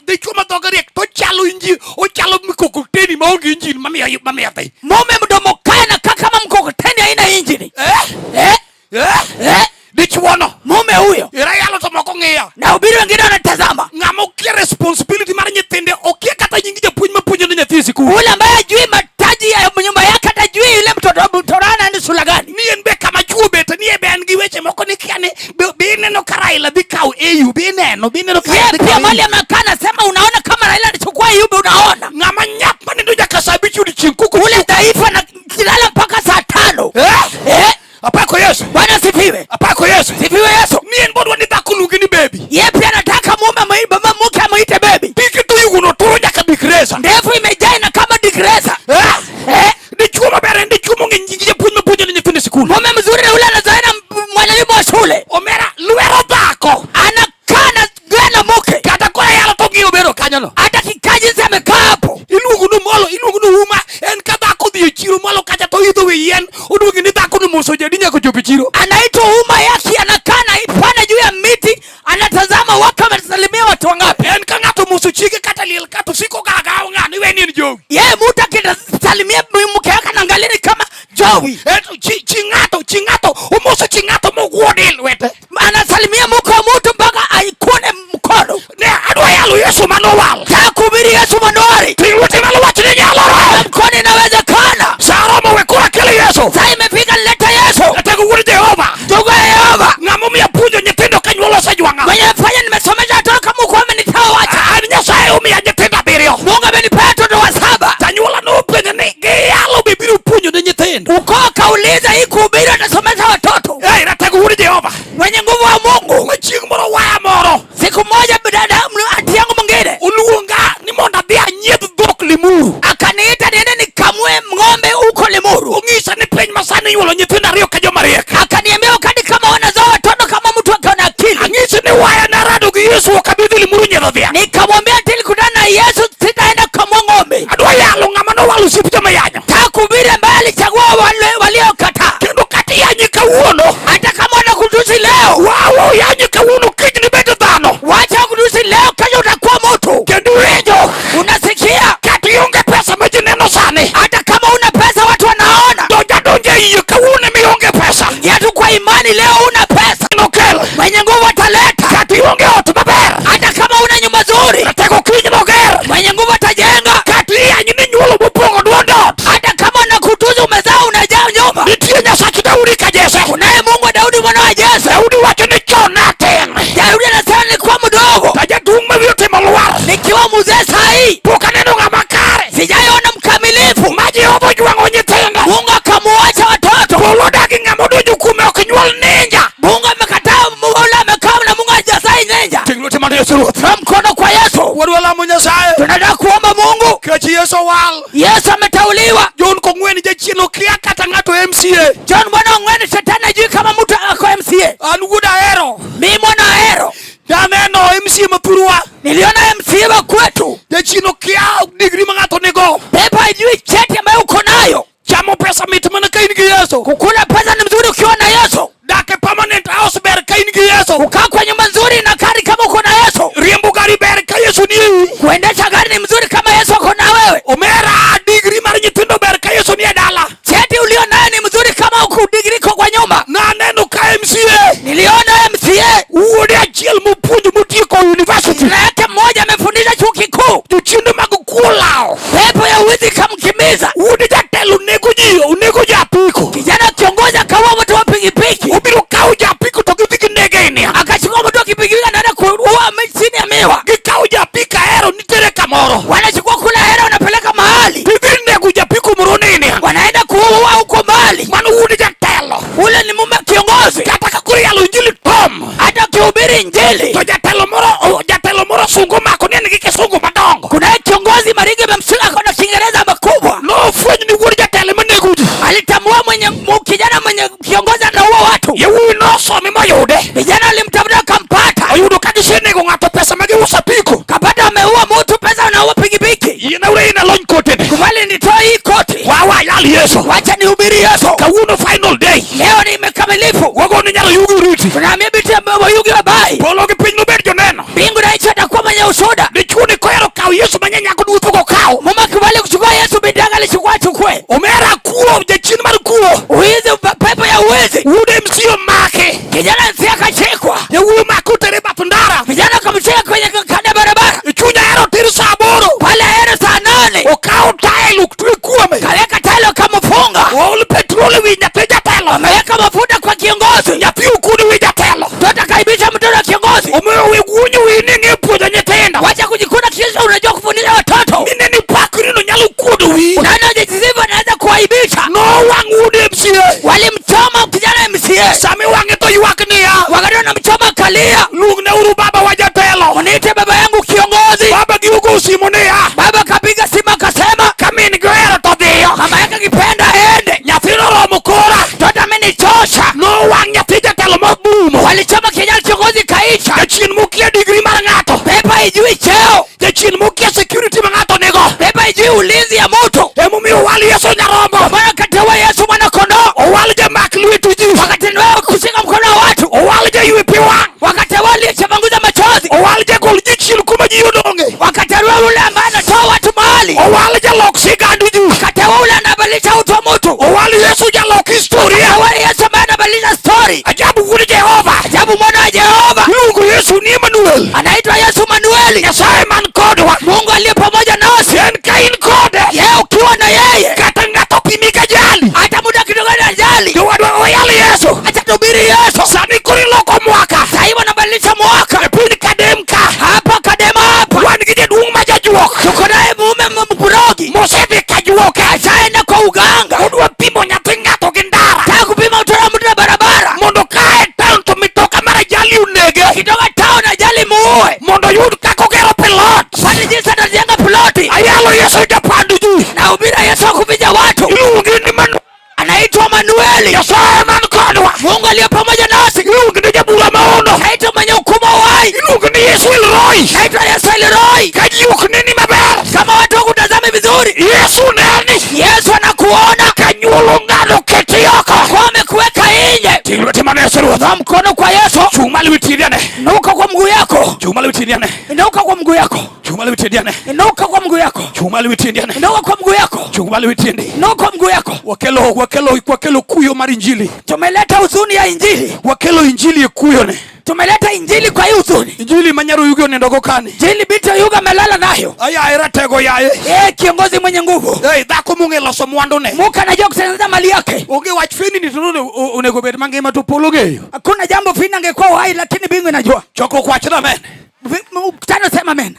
dichuo ma dhoge riek to chalo injin, ochalo mkokoteni maonge injin mamiyo mamiyo dhi. Mume mdomo kaya na kaa kama mkokoteni haina injini. Eh? Eh? Eh? Eh? Dichuono. Mume huyo. Ira yalo to moko ng'iyo. Na ubiri wengine wanatazama. Ng'ama okia responsibility mar nyithinde, okia kata nying japuonj mapuonjo ne nyathi e sikul. Ule ambaye hajui mataji ya nyumba yake, hatajui yule mtoto mtoto anaenda shule gani. Ni en be kama chuo bet ni e be en gi weche moko ni kia ni be ineno ka Raila dhi kawo AU, be ineno ka Yeye Raila dhi pia kawo mali AU. amekaa anasema unaona kama Raila alichukua Ayubu, unaona. Ng'ama nyap manindo nyaka sa 5 odiochieng' koko Ule dhaifu analala mpaka saa 5. Eh? Eh? Apako Yesu. Bwana sifiwe. Apako Yesu. Sifiwe Yesu. Ni en bodwa ni dhako luonge ni baby. Yeye pia anataka mume baba mke amuite baby. Piki to yugono turo nyaka digresa. Ndefu imejaa na kama digresa. Eh? Eh? Dichuo maber en dichuo mong'e nying japuonj mapuonjo ne nyithindo e sikul. Mume mzuri ni ule anazoea na mwalimu wa shule. Omera lwero dhako. Anakaa na gana mke. Kata kora yalo to ng'iyo bero kanyono. Hata kikaa jinsi amekaa hapo. Iluongo ni molo, iluongo ni uma, en ka dhako dhi e chiro malo kacha to idho wi yien, oduogi ni dhako no moso jadi nyaka chopo e chiro. Anaitwa uma yake, anakaa na ipanda juu ya miti, anatazama watu wamesalimia watu wangapi. En ka ng'ato moso chiege kata liel kata osiko gaga ng'ano iwe ni en jowi. Yeye mtu akisalimia mke wake anaangalia ni kama jowi. En to chi ng'ato, omoso chi ng'ato mogwode e lwete. Anasalimia mke wa mtu mpaka aikune mkono. Ne adwa yalo Yesu manowal. Nataka kuhubiri Yesu manowari. Ting' lweti malo wach ni nyalore. Mkono inawezekana. Sa romo we koro akel Yesu. Saa imefika nilete Yesu. Atego wuod Jehova. Ndugu ya Yehova. Ng'ama omiyo apuonjo nyithindo ka nyuol osejwang'a. Mwenye fanya nimesomesha watoto kama uko amenitoa wacha. An Nyasaye omiya nyithindo 7. Mungu amenipea watoto wa 7. Janyuola nopenjo ni giyalo be biro puonjo ne nyithindo. Ukoo kauliza hii kuhubiri atasomesha watoto. Ei, ratego wuod Jehova. Mwenye nguvu wa Mungu. Ma chieng' moro waya moro. Siku moja dada anti yangu mwingine oluonga ni mondo adhi anyiedh dhok Limuru. Akaniita niende nikamue ng'ombe huko Limuru. Onyisa ni piny masani inyuolo nyithindo 2 ka joma riek. Akaniambia wakati kama wanazaa watoto kama mtu akiwa na akili. Anyise ni waya narado gi Yesu ok abi dhi Limuru nyiedho dhiang'. Nikamwambia nilikutana na Yesu sitaenda kukamua ng'ombe. Adwa yalo ng'ama nowalo osiep joma yanyo. Nataka kuhubiri ambaye alichagua wale waliokataa. Kendo kata iyanyi kawuono. Hata kama wanakutusi leo. Wao yanyi kawuono kiny nibed dhano. Wacha kutusi leo, kesho utakuwa mtu. Kendo iwinjo. Unasikia? Kata ionge pesa ma ji neno sani. Hata kama una pesa watu wanaona. Donja donja e yie kawuono mionge pesa. Ingia tu kwa imani leo una pesa. Nokel. Mwenye nguvu ataleta. Kata ionge ot maber. Hata kama una nyumba nzuri. Ratego kiny noger. Mwenye nguvu atajenga. Kata iyanyi ni nyuolo mopong'o duond ot. Hata kama unakutuzi umezaa unajaa nyumba. Nitie Nyasach Daudi ka Jesse. Kunaye Mungu wa Daudi mwana wa Jesse. Daudi wacho ni chon natin. Daudi anasema nilikuwa mdogo. To jaduong' ma wiye otimo lwar. Nikiwa mzee saa hii. Pok aneno ng'ama kare. Sijaiona mkamilifu. Ma Jehova ojwang'o nyithindo. Mungu akamuacha watoto. Polo odagi ng'ama odonjo kuome ok nyuol ninja. Mungu amekataa ule amekaa na Mungu hajazai ninja. Ting' lweti malo Yesu Ruoth. Toa mkono kwa Yesu. Wadwa lamo Nyasaye. Tunataka kuomba Mungu. Kech Yesu owal. Yesu ameteuliwa. John Kong'wen jachien okia kata ng'ato MCA. John mwana Ong'wen shetani hajui kama mtu ako MCA. An wuod Ahero. Mimi mwana Ahero. Janeno MCA mapurwa. Niliona MCA wa kwetu. Jachien okia degree ma ng'ato nigo. Pepa hajui cheti ambayo uko nayo. Chamo pesa mit mana ka in gi Yesu. Kukula pesa ni mzuri ukiwa na Yesu. Dak e permanent house ber ka in gi Yesu. Kukaa kwa nyumba nzuri na gari kama uko na Yesu. Riembo gari ber ka Yesu ni ei. Kuendesha gari ni mzuri kama Yesu ako na wewe. Omera degree mar nyithindo ber ka Yesu ni e dala. Cheti ulio nayo ni mzuri kama uko degree iko kwa nyumba. Naneno ka MCA. Niliona MCA. Wuode achiel mopuonjo motieko university. Kijana yake mmoja amefundisha chuo kikuu. Jochiende mag kuo lawo. Pepo ya wizi ikamkimbiza. Wuode jatelo nego ji, onego japiko. Kijana kiongozi akaua mtu wa pikipiki. Obiro kawo japiko to gidhi ginege e niang'. Akachukua mtu wa pikipiki anaenda kuua chini ya miwa. Gikawo japiko Ahero nitere kamoro. Wanachukua kula Ahero wanapeleka mahali. Gidhi nego japiko moro ni e niang'. Wanaenda kuua huko mbali. Mano wuod jatelo. Ule ni mume kiongozi. Kata ka koro iyalo injili tom. Hata ukihubiri injili. To jatelo moro sungu mako ni en gi kisungu madongo. Kuna kiongozi Marige amemshika kwa Kiingereza makubwa. Nofwenyo ni wuod jatelo ema nego ji. Alitambua mwenye kijana mwenye kiongozi anaua watu. Yawuowi nosomi moyude. Vijana walimtafuta wakampata. Oyudo ka gisenego ng'ato pesa ma giuso apiko. Kapata ameua mtu, pesa anaua pikipiki. Yiena ure ina lony kotene. Kubali nitoe hii koti. Wawa yal Yesu. Wacha nihubiri Yesu. Kawuono final day. Leo ni imekamilifu. Wago ni nyalo yugi uriti. Tunaambia binti Oyugi wabai. Polo gi piny nobed joneno. Mbingu na nchi atakuwa mwenye ushuhuda. Dichuo ni kohero kawo Yesu manye nyako duto kokawo. Mama kubali kuchukua Yesu, binti yake alichukua achukue. Omera kuo jachien mar kuo. Uizi, pepo ya uwizi. Wuod MC omake. Kijana MC akashikwa. Jawuoyi omake otere e bath ndara. Vijana akamshika kwenye kando ya barabara. E chuny Ahero tir sa 8. Pale Ahero saa 8. Okawo tael otwe kuome. Kaweka tael akamfunga. Ool petrol e wi nyathi jatelo. Ameweka mafuta kwa kiongozi. Nyathi okuod e wi jatelo. Mtoto akaibisha mtoto wa kiongozi. Omiyo weg wuonyo wiyi ni ing'e puonjo nyithindo. Wacha kujikuna kisha unajua kufundisha watoto. Mine ni pakri no nyalo kuodo wiyi. Unaona jisifu anaweza kuaibisha. Nowang' wuod MCA. Walimchoma kijana MCA. Sama iwang'e to ywak niya. Wakati wanamchoma kalia. Luongneuru baba wa jatelo. Uniite baba yangu kiongozi. Baba gi ogo simu niya. Baba kapiga simu akasema. Ka min gi ohero to dhiyo. Mama yake akipenda aende. Nyathino oromo kora. Mtoto amenichosha. Nowang' nyathi jatelo mobumo. Walichoma kijana kiongozi kaisha. Jachien mokia digri mar ng'ato. Pepo haijui cheo. Jachien mokia security ma ng'ato nigo. Pepo haijui ulinzi ya mtu. Emomiyo owal Yesu nyarombo. Maana kateua Yesu mwana kondoo. Owal jamak lwet ji. Wakati wewe kushika mkono wa watu. Owal jaywe pi wang'. Wakati wale chapanguza machozi. Owal jagol ji chien kuma ji odong'e. Wakati wewe ule ambaye anatoa watu mahali. Owal jalok sigand ji. Wakati wewe ule anabadilisha utu wa mtu. Owal Yesu jalok historia. Wewe Yesu ambaye anabadilisha story. Ajabu wuod Jehova. Ajabu mwana wa Jehova. Iluongo Yesu ni Emmanuel. Anaitwa Yesu Manueli. Nyasaye man kodwa. Mungu aliye pamoja nasi. En ka in kode. Yeye ukiwa na yeye. Kata ng'ato pimi ka jali. Hata muda kidogo na ajali. Jowadwa oyal Yesu. Acha tuhubiri Yesu. Sani koro iloko mwaka. Sasa hivi wanabadilisha mwaka. E piny Kadem ka. Hapa Kadema hapa. Wan gi jaduong' ma jajuok. Tuko naye mume mkurogi. Mosedhi ka juoke. Ashaenda kwa uganga. Odwa pimo nyathi ng'ato gi ndara. Nataka kupima mtoto wa mtu na barabara. Mondo kae town to mitoka mar ajali onege. Kitoka town ajali muue. Mondo oyud kaka ogero pilot. Kwani jinsi atajenga ploti. Ayalo Yesu japand ji. Na ubira Yesu akuvija watu. Iluonge ni Manu. Anaitwa Manueli. Nyasaye man kodwa. Mungu aliye pamoja nasi. Iluonge ni jabura maono. Naitwa mwenye hukumu uhai. Iluonge ni Yesu Elroy. Naitwa Yesu Elroy. Ka ji ok neni maber. Kama watu wakutazame vizuri. Yesu neni. Yesu anakuona. Kanyuolo ng'ano keti oko. Kwa amekuweka nje. Ting' lweti mane Yesu Ruoth. Toa mkono kwa Yesu. Chung' malo witiri ane. Inuka kwa mguu yako. Chung' malo witiri ane. Inuka kwa mguu yako. Chung' malo witiri ane. Inuka kwa mguu yako. Chung' malo witiri ane. Inuka kwa mguu yako. Chung' malo witiri. Inuka kwa mguu yako. Wakelo wakelo wakelo kuyo mar injili. Tumeleta huzuni ya injili. Wakelo injili e kuyo ne. Tumeleta injili kwa hii huzuni. Injili ma nyar Oyugi onindo go kani. Injili binti Oyuga amelala nayo. Ayaye ratego yaye. Kiongozi mwenye nguvu. Dhako mong'e loso mwandune. Muka anajua kutengeneza mali yake. Onge wach feni ni to onego bed mangima to polo ng'eyo. Hakuna jambo fini angekuwa uhai lakini mbingu inajua. Chokruok wachna amen. Mkutano sema amen.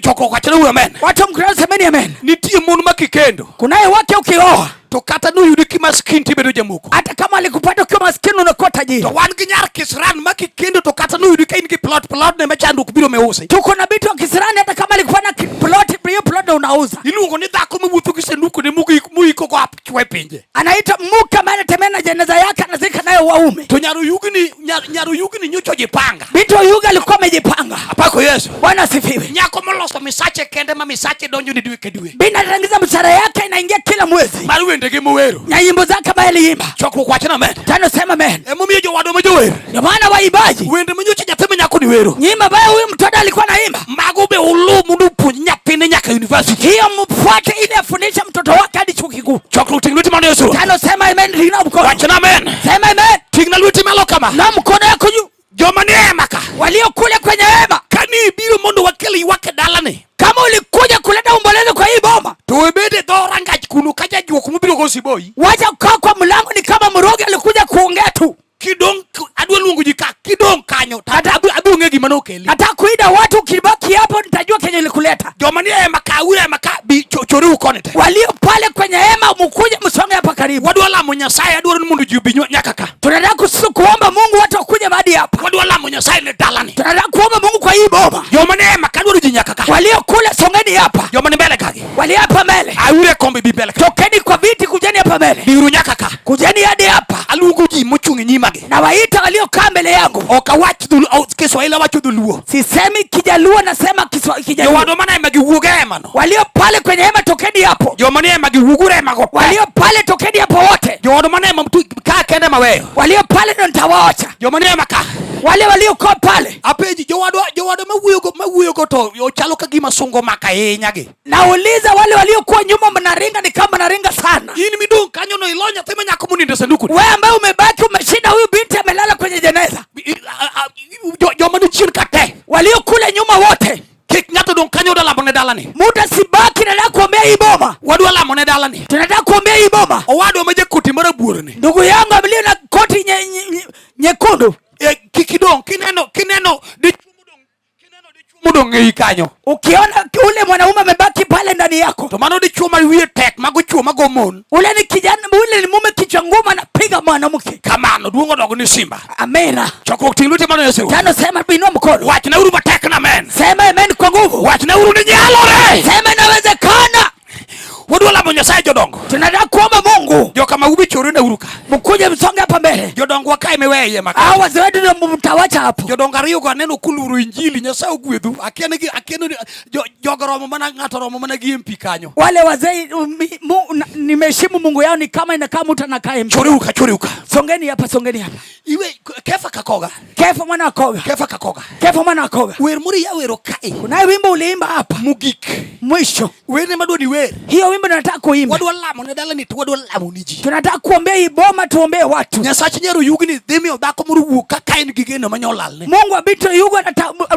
Chokruok wachna uru amen. Watu mkutano semeni amen. Nitie mon ma kikendo. Kunaye wake ukioa. To kata noyudi ki maskini tibedo jamoko. Hata kama alikupata ukiwa maskini unakuwa tajiri. To wan gi nyar Kisran ma kikendo to kata noyudi ka in gi plot plot ne ma chandruok biro meusi. Tuko na binti wa Kisrani hata kama alikupata plot hiyo plot ndio unauza. Iluongo ni dhako mawuotho gi sanduku ne moiko go chwe pinje. Anaitwa mke ambaye anatembea na jeneza yake anazika nayo waume. To nyar Oyugni nyar Oyugni nyocha ojipanga. Binti Oyuga alikuwa amejipanga. Apako Yesu. Bwana asifiwe. Nyako moloso misache kende ma misache donjo ni dwe ka dwe. Binti anatengeneza mshahara yake inaingia kila mwezi. Mar wendege mowero. Na nyimbo zake ambaye aliimba. Chokruok wachna amen. Tano sema amen. Emomiyo jowadwa ma jower. Ndio maana waimbaji. Wende ma nyocha nyathi ma nyako ni wero. Nyimbo ambayo huyu mtoto alikuwa anaimba. Mago be ulu mondo opuonj nyathine nyaka university. Hiyo mfuate ili afundishe mtoto wake hadi chuo kikuu. Chokruok ting' lweti malo Yesu. Tano sema amen, ting'na mkono. Wachna amen. Sema amen. Ting'na lweti malo kama. Na mkono yako juu. Joma nie hema ka. Walio kule kwenye hema. Kani ibiro mondo wakel ywak e dalani. Kama ulikuja kuleta ombolezo kwa hii boma. To ibed e dho rangach kuno ka jajuok mobiro go siboi. Wacha kukaa kwa mlango ni kama mrogi alikuja kuongea tu. Kidong adwa luongo ji ka kidong kanyo to abiro ng'e gima nokeli. Nataka kuida watu ukibaki hapo nitajua kenye ilikuleta. Joma nie hema ka ure hema ka bi choriu koni te. Walio pale kwenye hema mkuje msonge hapa karibu. Wadwa lamo Nyasaye adwaro ni mondo ji obi nyaka ka. Tunataka kuomba Mungu watu wakuje hadi hapa. Wadwa Wadwa lamo Nyasaye ne dalani. Tunataka kuomba Mungu kwa hii boma. Joma ni ema kadwaro ji nyaka ka. Walio kule songeni hapa. Joma ni mbele kagi. Walio hapa mbele. Aure kombe bi mbele ka. Tokeni kwa viti kujeni hapa mbele. Biuru nyaka ka. Kujeni hadi hapa. Aluongo ji mochung' e nyimagi. Na waita waliokaa mbele yangu. Ok awach dhulu, Kiswahili awacho dholuo. Sisemi Kijaluo nasema Kiswahili Kijaluo. Jowadwa mana ema giwuog e hemano. Walio pale kwenye hema tokeni hapo. Joma ni ema giwuog e hema go. Walio pale tokeni hapo wote. Jowadwa mana ema mtu ka kende maweyo. Walio pale ndo nitawaacha. Joma ni ema ka. Wale waliokaa pale. Apenji jowadwa jowadwa mawuoyo mawuoyo go to ochalo ka gima sungo maka ahinya gi. Nauliza wale waliokuwa nyuma mnaringa ni kama mnaringa sana. In midong' kanyo no ilo nyathi ma nyako monindo e sanduku. Wewe ambaye umebaki umeshinda, huyu binti amelala kwenye jeneza. Joma ni chien ka te. Walio kule nyuma wote. Kik ng'ato dong' kanyo odwa lamo ne dalani. Muda sibaki, nataka kuombea hii boma. Wadwa lamo ne dalani. Tunataka kuombea hii boma. Owadwa ma jakoti marabuor ni. Ndugu yangu aliye na koti nyekundu. E, kik idong' kineno kineno dichuo modong' kineno dichuo modong' ei kanyo. Ukiona ule mwanaume amebaki pale ndani yako. To mano dichuo ma wiye tek mago chuo mago mon. Ule ni kijana, ule ni mume kichwa ngumu anapiga mwanamke. Kamano duong' odog ni simba. Amina. Chokruok ting' lweti mano Yesu. Tano sema inua mkono. Wachnauru matek na amen. Sema amen kwa nguvu. Wachnauru ni nyalore. Sema inawezekana. Wadwa lamo Nyasaye jodongo. Tunataka kuomba Mungu. Joka maubi chore na uruka. Mkuje msonge hapa mbele. Jodongo wakae meweye maka. Hao wazee wetu ndio mtawacha hapo. Jodongo ariyo go aneno kuluro injili Nyasaye ogwedhu. Akia ni akia ni jogo romo mana ng'ato romo mana gi MP kanyo. Wale wazee nimeheshimu Mungu yao ni kama inakaa mtu anakaa MP. Chore uka chore uka. Songeni hapa, songeni hapa. Iwe Kefa Kakoga. Kefa mwana wa Koga. Kefa Kakoga. Kefa mwana wa Koga. Wer mori ya wero kae. Kunaye wimbo uliimba hapa. Mogik. Mwisho. Wer ne madwa ni wer. Hiyo wimbo nataka kuimba. Wadwa lamo ne dalani to wadwa lamo ni ji. Tunataka kuombea hii boma, tuombee watu. Nyasach Nyar Oyugni dhi miyo dhako moro wuok kaka en gi geno manyolal ne. Mungu abito yugo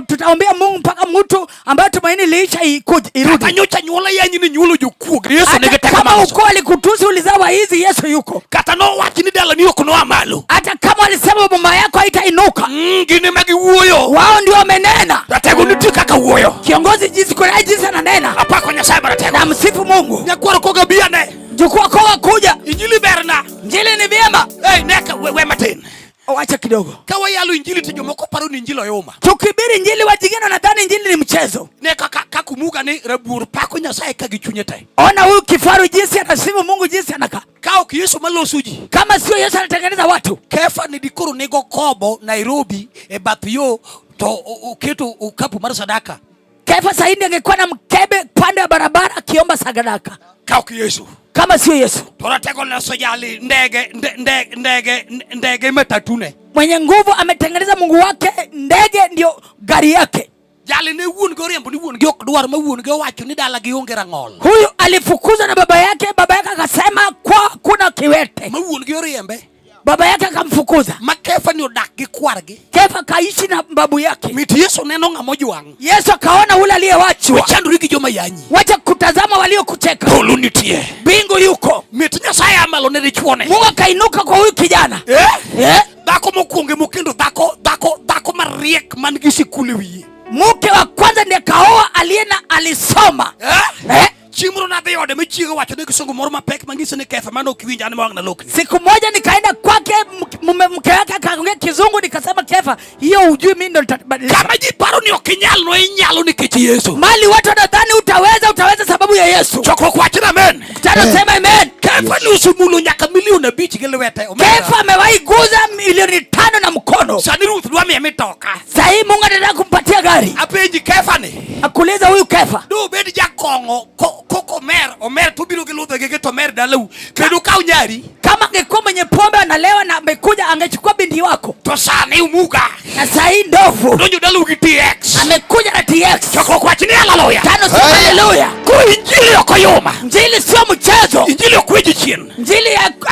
tutaombea Mungu mpaka mtu ambaye tumaini liisha ikuje irudi. Kata nyocha nyuola yanyi ni nyuolo jokuog. Yesu Hata nigi teko kama mar ukoo alikutusi ulizaa hizi, Yesu yuko. Kata nowach ni dalani ok noa malo. Hata kama walisema boma yako haitainuka. Gin ema giwuoyo. Wao ndio wamenena. Ratego nitie kaka wuoyo. Kiongozi jinsi kuna jinsi ananena. Apako Nyasaye maratego. Na msifu Mungu. Nyakwaro koga biane. Jukwa koga kuja. Injili berna. Injili ni vyema. Hey, neka we matin. Wacha kidogo. Ka wayalo injili to jomoko paro ni injili oyuma. Tukibiri injili wajingine wanadhani injili ni mchezo. Ne kaka kumuga ni rabuor pako Nyasaye ka gi chunye te. Ona huyu kifaru jinsi anasifu Mungu jinsi anakaa. Ka ok Yesu maloso ji. Kama sio Yesu anatengeneza watu. Kefa ni dikoro nigo kobo Nairobi e bath yo to oketo okapu mar sadaka. Kefa saindi angekuwa na mkebe pande ya barabara akiomba sadaka. Ka ok Yesu. Kama sio Yesu. To ratego loso jali ndege ndege ndege ndege matatune. Mwenye nguvu ametengeneza Mungu wake, ndege ndio gari yake. Jali ne wuon gi oriembo ni wuon gi ok dwar ma wuon gi owacho ni dala gi onge rang'ol. Huyu alifukuzwa na baba yake, baba yake akasema kwa kuna kiwete. Ma wuon gi oriembe. Baba yake akamfukuza. Ma Kefa ni odak gi kwargi. Kefa kaishi na babu yake. Mit Yesu neno ng'ama ojwang'. Yesu akaona ule aliyewachwa. Wachandori gi joma yanyi. Wacha kutazama waliokucheka. Polo nitie. Mbingu yuko. Mit Nyasaye amalo ne dichuone. Mungu akainuka kwa huyu kijana. Eh? Eh? Dhako mokwongo mokendo dhako dhako dhako mariek man gi sikul e wiye. Mke wa kwanza ndiye kaoa aliye na alisoma. Eh? Eh? Chieng' moro nadhi ode mi chiege owacho ne kisungu moro mapek mang'ise ni Kefa mano ok iwinj an ma wang' nalokni. Siku moja nikaenda kwake mume mke wake akaongea kizungu nikasema Kefa hiyo hujui mimi ndo nitabadilisha. Kama ji paro ni ok inyal no inyalo nikech Yesu. Mali watu wanadhani utaweza, utaweza sababu ya Yesu. Chokruok wach ni amen. Mkutano sema amen. Kefa ni osemulo nyaka milion 5 gi lwete. Omera. Kefa amewahi guza milioni 5 na mkono. Sani Ruth dwa miye mitoka. Sahii Mungu anataka kumpatia gari. Apenji Kefa ni. Akuuliza huyu Kefa. Do bed jakong'o koko omer, omer to biro gi ludhe gi to omer dalau. Kendo kaw nyari. Kama angekuwa mwenye pombe analewa na amekuja angechukua binti wako. To sani umuga. Na sahii ndovu. Donjo dalau gi TX. Amekuja na TX. Chokruok wach ni haleluya. Tano sema haleluya. Koro injili ok oyuma. Injili sio mchezo. Injili ok weji chien. Injili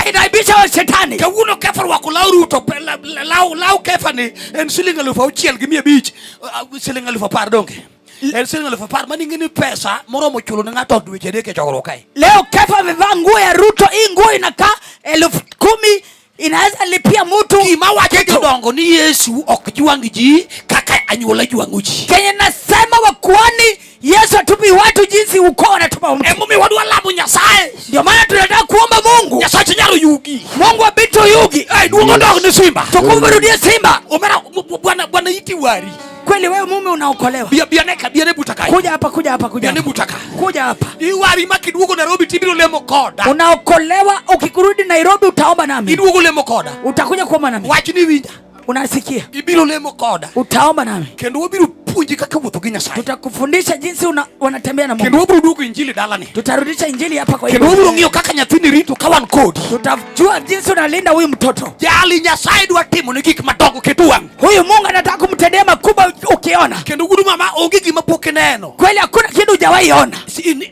inaibisha wa shetani. Kawuono Kefa orwako law Ruto, law Kefa ni en siling 6,500, siling 10,000 donge. En siling 10,000 mano ing'e ni pesa moromo chulo ne ng'ato dweche 3 e chokruok kae. Leo Kefa amevaa nguo ya Ruto, hii nguo inakaa 10,000 inaweza lipia mtu. Gima wacho kitu. jodongo ni Yesu ok jwang' ji kaka anyuola jwang'o ji. Kenye nasema wakuani Yesu atupi watu jinsi ukoo wanatuma mtu. Emomiyo wadwa lamo Nyasaye. Ndio maana tunataka kuomba Mungu. Nyasach nyaro yugi. Mungu wa Bintu Yugi. Ai, duong' odog ne Simba. Tukumrudie Simba. Omera bwana bwana iti wari. Kweli wewe mume unaokolewa. Bia biane ka biane buta kae. Kuja hapa, kuja hapa, kuja. Biane Hapa. buta ka. Kuja hapa. Iwari ma kiduogo Nairobi tibiro lemo koda. Unaokolewa, ukikurudi Nairobi utaomba nami. Iduogo lemo koda. Utakuja kuomba nami. Wach ni winja. Unasikia? Ibiro lemo koda. Utaomba nami. Kendo wabiro puonji kaka wuotho gi Nyasaye. Tutakufundisha jinsi wanatembea na Kendo Mungu. wabiro duogo injili dalani. Tutarudisha injili hapa kwa Kendo hiyo. wabiro ng'iyo kaka nyathini rito ka wan kodi. Tutajua jinsi unalinda huyu mtoto. Jali Nyasaye dwa timo ne gik madongo keto wang'. Huyu Mungu anataka kumtendea makubwa ukiona. Kendo wuod mama onge gima pok ineno. Kweli hakuna kitu hujawahi ona.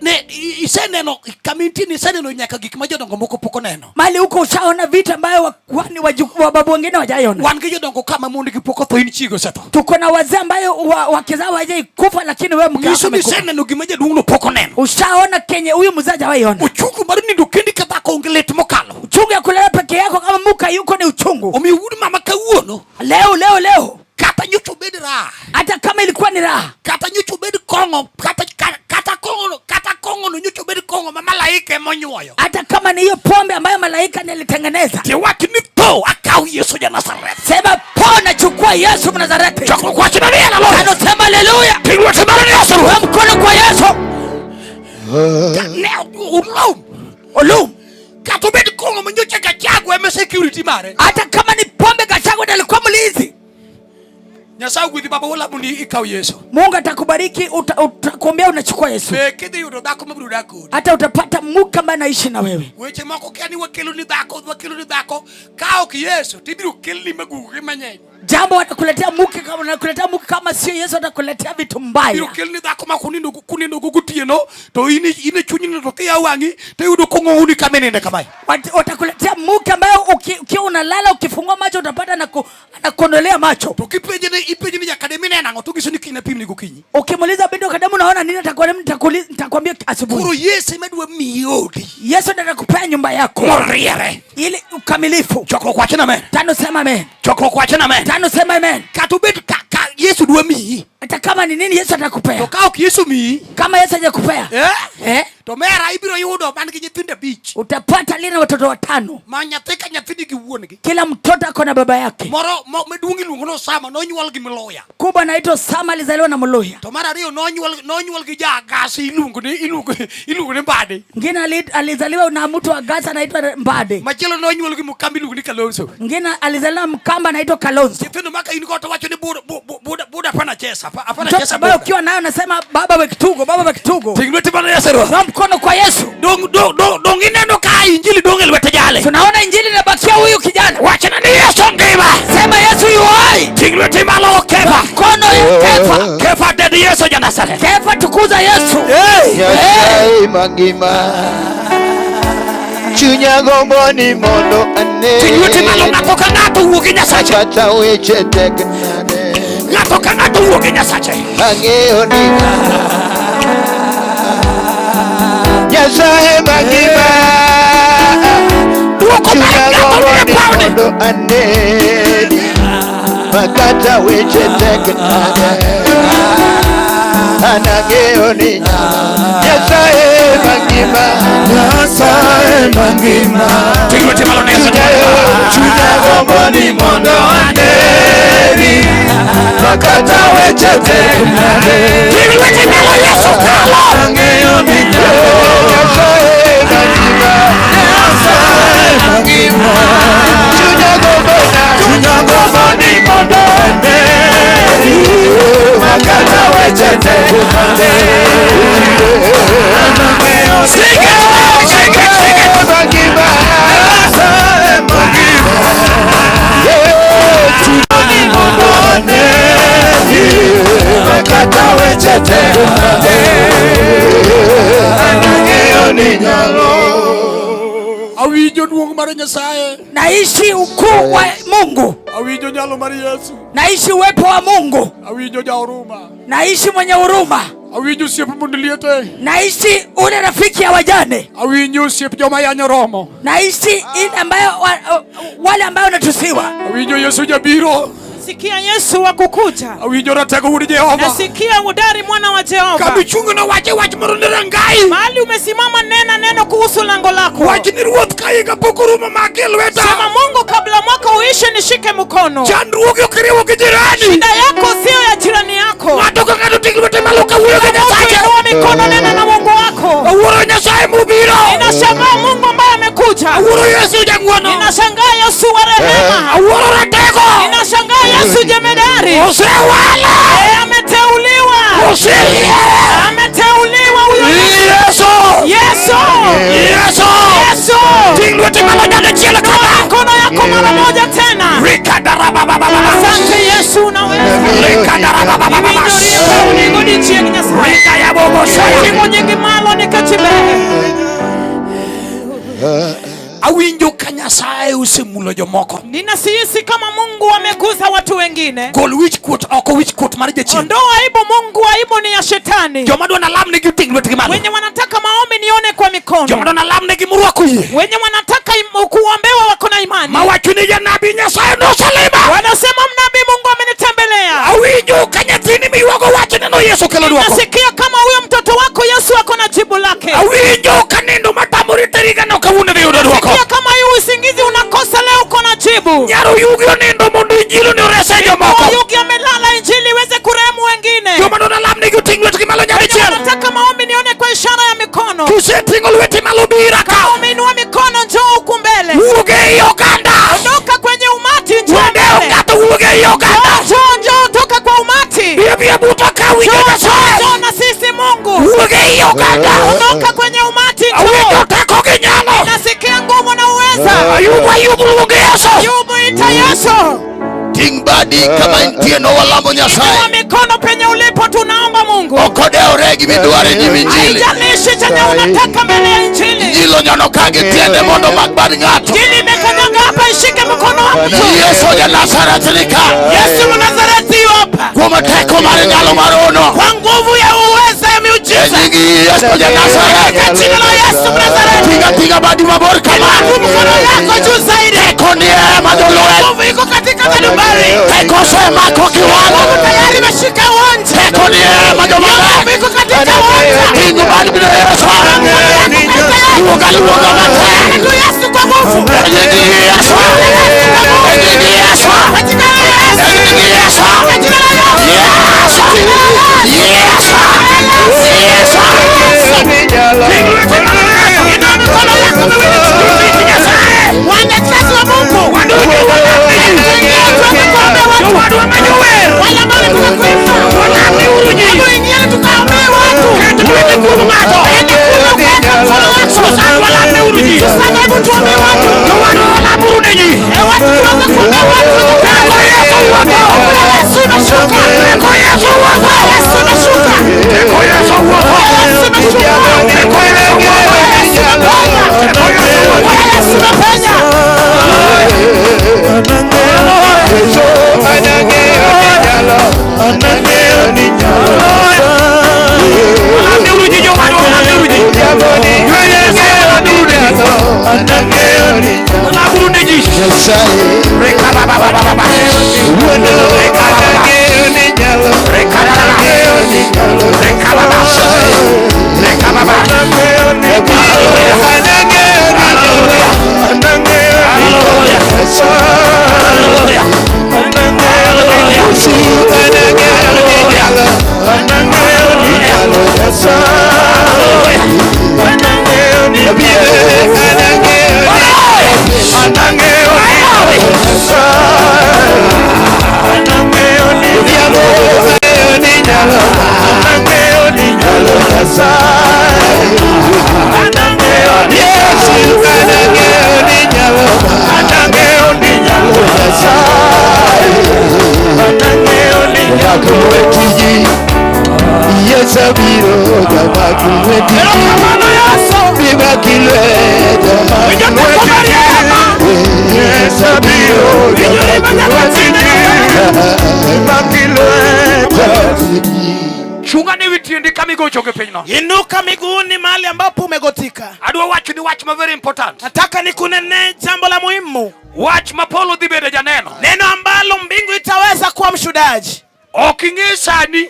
Ne iseneno kama intie ni iseneno nyaka gik ma jodongo moko pok oneno. Mali huko ushaona vitu ambayo kwani wababu wengine hawajaiona. Wan gi jodongo kama mondgi pok otho in chiegi osetho. Tuko na wazee ambayo wake zao hawajai kufa lakini wewe mke wako Nyiso ni amekufa. iseneno gima jaduong' no pok oneno. Ushaona kenye huyu mzee hajawahi ona. Uchungu mar nindo kendi ka dhako onge lit mokalo. Uchungu ya kulala peke yako kama muka yuko ni uchungu. Omiyo wuod mama kawuono. Leo leo leo. Kata nyocha obed raha. Hata kama ilikuwa ni raha. Kata nyocha obed kong'o, kata kong'o, kata kong'o no nyocha obed kong'o ma malaika ema onyuoyo. Hata kama ni hiyo pombe ambayo malaika nilitengeneza. Tiwach ni tho akaw Yesu ja Nazareth. Sema pona, chukua Yesu Mnazareti. Chokruok wach manie la Lord. Tano sema haleluya. Ting' lweti malo ni Yesu. Kwa mkono kwa Yesu. Ne ulum. Ulum. Kata obed kong'o ma nyocha Gachagua ema security mare. Hata kama ni pombe Gachagua ndiye alikuwa mlinzi. Nyasaye ogwedhi baba walamo ni ikaw Yesu. Mungu atakubariki, utakuombea unachukua Yesu. Be kidhi yudo dhako mabiro dak kodi. Hata utapata mke ambaye anaishi na wewe. Weche moko kia ni wakelo ni dhako, wakelo ni dhako. Ka ok Yesu tibiro kelni magugu gi mang'eny. Jambo watakuletea mke kama wanakuletea mke kama sio Yesu atakuletea vitu mbaya. Biro kelni dhako ma kunindo go gotieno to in e chunyi to kiyawo wang'i to iyudo kong'ouni kama ininde kamae. Watakuletea mke ambaye ukiwa unalala ukifungua macho utapata anakuondolea macho. To kipenje ni ipenje ni jakademi neno ang'o to giso ni kiny napimni gokinyi. Ukimuuliza binti akademi unaona nini atakwambia nitakwambia asubuhi. Koro Yesu ema dwa miyi odi. Yesu ndiye atakupea nyumba yako. Moriere. Ili ukamilifu. Chokruok wacho na amen. Tano sema amen. Chokruok wacho na amen. Tano sema amen. Kata obed ka Yesu dwa miyi. Hata kama ni nini Yesu atakupea. To ka ok Yesu miyi. Kama Yesu hajakupea. To mera ibiro yudo man gi nyithindo abich. Utapata lina watoto watano. Ma nyathi ka nyathi nigi wuon gi. Kila mtoto ako na baba yake. Moro maduong' iluongo ni Osama nonyuol gi Mluya. Kubwa anaitwa Osama alizaliwa na Mluya. To mar ariyo nonyuol gi ja-Agasi iluongo ni Mbadi. Mwingine alizaliwa na mtu wa Gaza anaitwa Mbadi. Machielo nonyuol gi Mkamba iluongo ni Kalonzo. Mwingine alizaliwa Mkamba anaitwa Kalonzo. Nyithindo maka in go to wacho ni buda hapana chesa, hapana Mtoto chesa ambaye buda. ukiwa nayo nasema baba we kitugo, baba we kitugo. Ting' lweti malo Yesu Ruoth. Toa mkono kwa Yesu. Dong ineno ka injili dong e lwete jale. Tunaona injili inabakia huyu kijana. Wachna ni Yesu ngima. Sema Yesu yu hai. Ting' lweti malo Kefa. Mkono ya Kefa. Kefa dedi Yesu ja Nazareth. Kefa tukuza Yesu. Hey. Nyasaye mangima. Chunya gombo ni mondo ane. Ting' lweti malo ng'ato ka ng'ato wuo gi Nyasache. Kata weche tek nade. Ng'ato ka ng'ato wuo gi Nyasache. Ang'eyo ni Nyasaye mangima. Duoko mar Chunya ng'ato gombo nie ni pawni. mondo aneni. Makata weche tek nade. An ang'eyo ni Nyasaye mangima. Nyasaye mangima. Ting' lweti malo ne Yesu. Chunya gombo ni mondo aneni. Makata weche tek nade. Ting' lweti malo Yesu kalo. Ang'eyo ni Nyasaye mangima. Nyasaye mangima. Chunya gombo na. Chunya gombo ni mondo aneni. Makata weche tek nade. Ang'eyo ni Sing it, sing it, sing it. Mangima. Nyasaye mangima. Chunya mondo aneni. Makata weche tek nade. Ang'eyo ni nyalo. Awinjo duong' mar Nyasaye. Naishi ukuu wa Mungu. Awinjo nyalo mar Yesu. Naishi uwepo wa Mungu. Awinjo jahuruma. Naishi mwenye huruma. Awinjo osiep mond liete. Naishi ule rafiki ya wajane. Awinjo osiep joma yanyo romo. Naishi ile ambayo wale ambao wanatusiwa. Awinjo Yesu jabiro. Sikia Yesu wa kukuja. Awinjo ratego wuod Jehova. Nasikia udari mwana wa Jehova. Kama ichung' no wache wach moro ne rangai. Mahali umesimama nena neno kuhusu lango lako. Wach ni Ruoth ka higa pok orumo maki e lweta. Sema Mungu, kabla mwaka uishe nishike mkono. Chandruogi ok iriwo gi jirani. Shida yako sio ya jirani yako. Ng'ato ka ng'ato ting' lwete malo ka wuoyo gi Kila mtu Nyasache. inua mikono, nena na Mungu wako. Awuoro Nyasaye mobiro. Ninashangaa Mungu ambaye amekuja. Awuoro Yesu jang'wono. Ninashangaa Yesu wa rehema. Awuoro ratego. Ninashangaa Yesu jemedari. Osewale. Yeye ameteuliwa. Oseriere. Ameteuliwa huyo Yesu. Yesu. Yesu. Yesu. Ting' lwete malo nyadichiel Inua kama. mikono yako mara moja tena. Rikadarababababa. Asante Yesu, unaweza. Rikadarababababa. Iwinjo rieko odiechieng' Nyasaye. Rikayabobosaya. Ting'o nyingi malo nikech iber. Awinjo ka Nyasaye osemulo jomoko. Ninasihisi kama Mungu amegusa watu wengine. Gol wich kuot oko, wich kuot mar jachien. Ondoa aibu Mungu, aibu ni ya shetani. Joma dwa nalamnegi oting' lwetgi malo. Wenye wanataka maombi nione kwa Joma mikono. dwa nalamnegi morwako yie. Wenye wanataka kuombewa wako na imani. Mawacho ni janabi Nyasaye nosalima. Wanasema mnabii Mungu amenitembelea. Awinjo ka nyathini miywago wach neno Yesu kelo dwoko. Nasikia kama huyo mtoto wako Yesu ako na jibu lake. Awinjo ka nindo matamori terigano kawuono dhi yudo dwoko. Sikia kama hii usingizi unakosa leo uko na jibu. Nyaro yugi onindo mondo injili ni orese jomoko. Oyugi amelala injili iweze kurehemu wengine. Joma dwa nalamnegi oting' lwetgi malo Wenye nyadichiel. wanataka maombi nione kwa ishara ya mikono. Kiseting'o lweti malo bira ka. Kama umeinua mikono njoo huku mbele. Wuog ei oganda. Ondoka kwenye umati njoo Wende mbele. oganda wuog ei oganda. Njoo njoo toka kwa umati. Bia bia buta ka winjo Njoo njoo Nyasaye. njoo na sisi Mungu. Wuog ei oganda. Ondoka kwenye umati Awinjo njoo. teko gi nyalo. Nasikia nguvu na uweza. Ayubu Ayubu luongo Yesu. Ayubu ita Yesu. Ting' badi kama intie no walamo Inua Nyasaye. mikono penye ulipo, tunaomba Mungu. Ok odewre gimidwaro e nyim Injili. Haijalishi chenye unataka mbele ya Injili. Injili onyono ka gi tiende mondo omak bad ng'ato. Injili imekanyaga hapa, ishike mkono wa mtu. Yesu ja Nazareth ni ka. Yesu Mnazareti yu hapa Kuom teko mar nyalo mar hono. kwa nguvu ya uweza ya E miujiza nying Yesu ja Nazareth. katika jina la Yesu Mnazareti. Tinga tinga badi mabor kama. Mkono yako juu zaidi. Teko ni e majolweny. Nguvu iko katika madubari. Teko osemako kiwango. Nguvu tayari imeshika uwanja. Teko ni e majomaber. Nguvu iko katika uwanja. Ting badi biro Yesu. Luonga luonga matek. Tu Yesu kwa nguvu. E nying Yesu. E nying Yesu. Katika Yesu. E nying Yesu. Yesu. Yesu. Yesu. Inua mikono yako miwili juu. Wanajeshi wa Mungu. Ingia tuweze kuombea watu. Wale ambao wanataka kuimba. Hebu ingieni tukaombee watu. Enda kule ukaweka mkono wako. Sasa hebu tuombee watu. Eh, watu tuweze kuombea watu. Yesu imeshuka. Yesu imeshuka. Yesu imeshuka. Yesu imepenya. Yesu imepenya. Chunga ne wi tiendi kama kamigo choke piny no. Inuka miguuni mahali ambapo umegotika. Adwa wacho ni wach ma very important. Nataka nikunene jambo la muhimu, Wach ma polo dhi bedo janeno. neno ambalo mbingu itaweza kuwa mshuhudaji. Ok ing'e sani.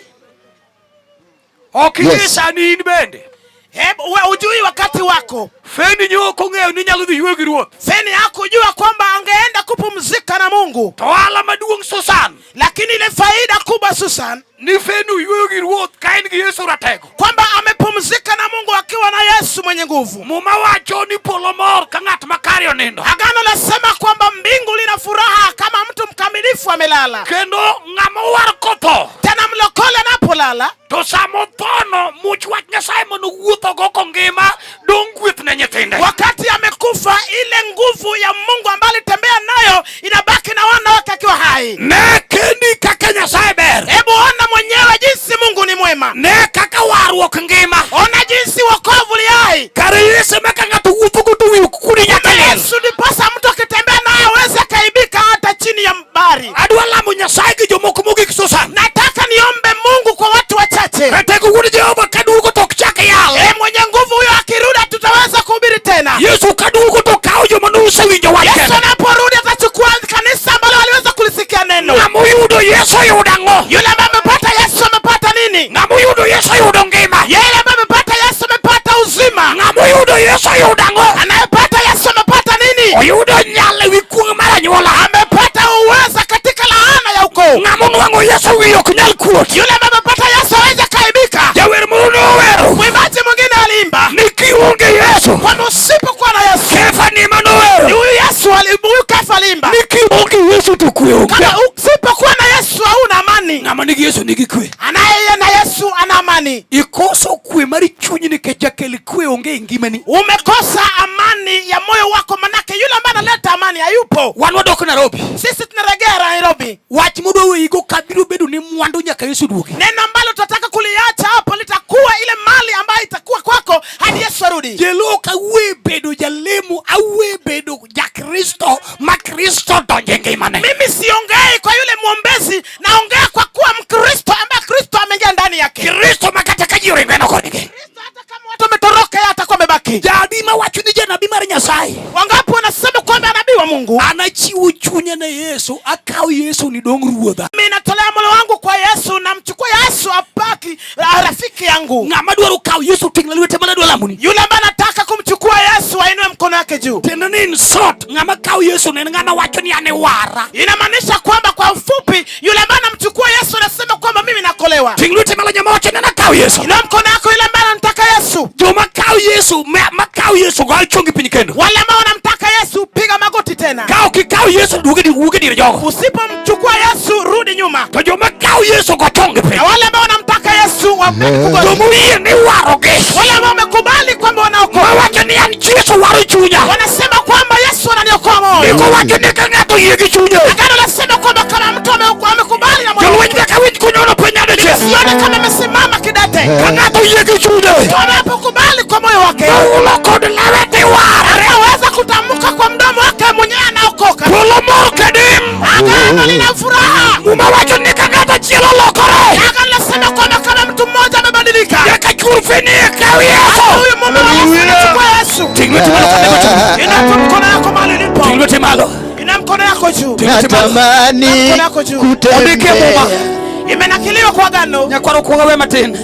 Ok ing'e Yes. sani in bende. Hebu we ujui wakati wako. Feni nyo ok ong'eyo ni inyalo dhi yweyo gi ruoth. Feni hakujua kwamba angeenda kupumzika na Mungu, To ohala maduong' Susan lakini ile faida kubwa Susan ni Feni oyweyo gi ruoth ka en gi Yesu ratego. kwamba amepumzika na Mungu akiwa na Yesu mwenye nguvu. Muma wacho ni polo mor ka ng'at makare onindo. Agano lasema kwamba mbingu lina furaha kama mtu mkamilifu amelala. Kendo ng'ama owar kotho Tena mlokole anapolala, to sama othono much wach Nyasaye mane owuothogo kongima dong' gweth ne nyithinde. wakati amekufa, ile nguvu ya Mungu ambayo alitembea nayo inabaki na wana wake akiwa hai. Ne kendi kaka Nyasaye ber. Hebu ona mwenyewe jinsi Mungu ni mwema, Ne kaka warruok ngima. ona jinsi wokovu li hai. Kare Yesu ema ka ng'ato wuothogo to wiye ok kuodi nyaka liel. Yesu ndiposa mtu akitembea naye aweze akaibika hata chini ya mbari. Adwa lamo Nyasaye gi jomoko mogik Susan. Nataka niombe Mungu kwa watu wachache. Ratego wuod Jehova kaduogo to ok chak yal. E, mwenye nguvu huyo akirudi tutaweza kuhubiri tena. Yesu kaduogo to kawo joma nosewinjo wach Yesu kende. anaporudi atachukua kanisa ambalo waliweza kulisikia neno. Ng'ama oyudo Yesu oyudo ang'o? Yule ambaye amepata Yesu amepata nini? Ng'ama oyudo Yesu oyudo ngima. Yeye ambaye amepata Yesu amepata uzima. Ng'ama oyudo Yesu oyudo ang'o? Anayepata Yesu amepata nini? Oyudo nyalo ewi kuong' mar anyuola. Amepata uweza katika laana ya ukoo. Ng'ama onwang'o Yesu wiye ok nyal kuot. Yule ambaye amepata Yesu hawezi akaibika. Jawer moro nowero Mwimbaji mwingine aliimba ni kionge Yesu. kwamba usipokuwa na Yesu, Kefa ni manowero huyu Yesu huyu Kefa aliimba ni kionge Yesu to kwe onge. kama usipokuwa na Yesu hauna amani. Ng'ama nigi Yesu nigi kwe. Anaye na Yesu ana amani. Ikoso kwe mar chunyi nikech jakel kwe onge e ngimani. Umekosa amani ya moyo wako, manake yule ambaye analeta amani hayupo. Wan wadok Nairobi. Sisi tunarejea Nairobi. Wach modwa weyigo ka biro bedo ni mwandu nyaka Yesu duogi. Neno ambalo tutataka kuliacha hapo litakuwa ile mali ambayo itakuwa kwako hadi Yesu arudi. Jelo ok awuoye bedo jalemo, awuoye bedo jakristo ma Kristo donjo e ngimane. Mimi siongei kwa yule mwombezi, naongea kwa kuwa Mkristo ambaye Kristo ameingia ndani yake. Kristo ma kata ka ji oringo en ok oringi. Kristo hata kama watu wametoroka, yeye atakuwa amebaki. Jadi ma wacho ni janabi mar Nyasaye. Wangapi wanasema kwamba nabii wa Mungu? Anachiwo chunya ne Yesu, akawo Yesu ni dong' ruodha. Mimi natolea moyo wangu kwa Yesu, namchukua Yesu abaki rafiki yangu. Ng'ama dwaro kawo Yesu ting'na lwete mana dwa lamoni. Yule ambaye anataka kumchukua Yesu ainue mkono wake juu. Tiende ni in short, ng'ama kawo Yesu ne en ng'ama wacho ni an e wara. Inamaanisha kwamba kwa ufupi, yule ambaye anamchukua Yesu anasema kwamba mimi nakolewa. Ting' lwete malo joma wacho ni an akawo Yesu. Inua mkono wako yule ambaye anamtaka Yesu. Joma kawo Yesu, ma kawo Yesu go chongi piny kendo. Wale ambao wanamtaka Yesu piga magoti tena. Ka ok ikawo Yesu duogi wuog e dier jogo. Usipomchukua Yesu rudi nyuma. To joma kawo Yesu go chongi piny. Na wale ambao wanamtaka Yesu wapige kugoti. Joma oyie ni warogi. Wale ambao wamekubali kwamba wanaokoka. Mawacho ni an Yesu waro chunya. Wanasema kwamba Yesu ananiokoa moyo. Ndiko wacho ni ka ng'ato oyie gi chunye. Agano lasema kwamba kama mtu amekubali na moyo. Jolweny nyaka winj kunyono piny nyadichiel. Sione kama amesimama kidete. Ka ng'ato oyie gi chunye. Mtu anapokubali kwa moyo wake. Toulo kod lewe tiware. Anaweza kutamka kwa mdomo wake mwenyewe anaokoka. Polo mor kadim. Agano lina furaha. Muma wacho ni ka ng'ato achiel olokore. Agano lasema kwamba kama mtu mmoja amebadilika. Nyaka chur feni kaw Yesu. Huyu mume wa Yesu anachukua Yesu. Ting' lweti malo kama igocho. Inua tu mkono yako mahali ulipo. Ting' lweti malo. Inua mkono yako juu. Ting' lweti malo. Natamani Mkono wako juu. Ondike muma. Imenakiliwa kwa agano. Nyakwaro kuonga we matin.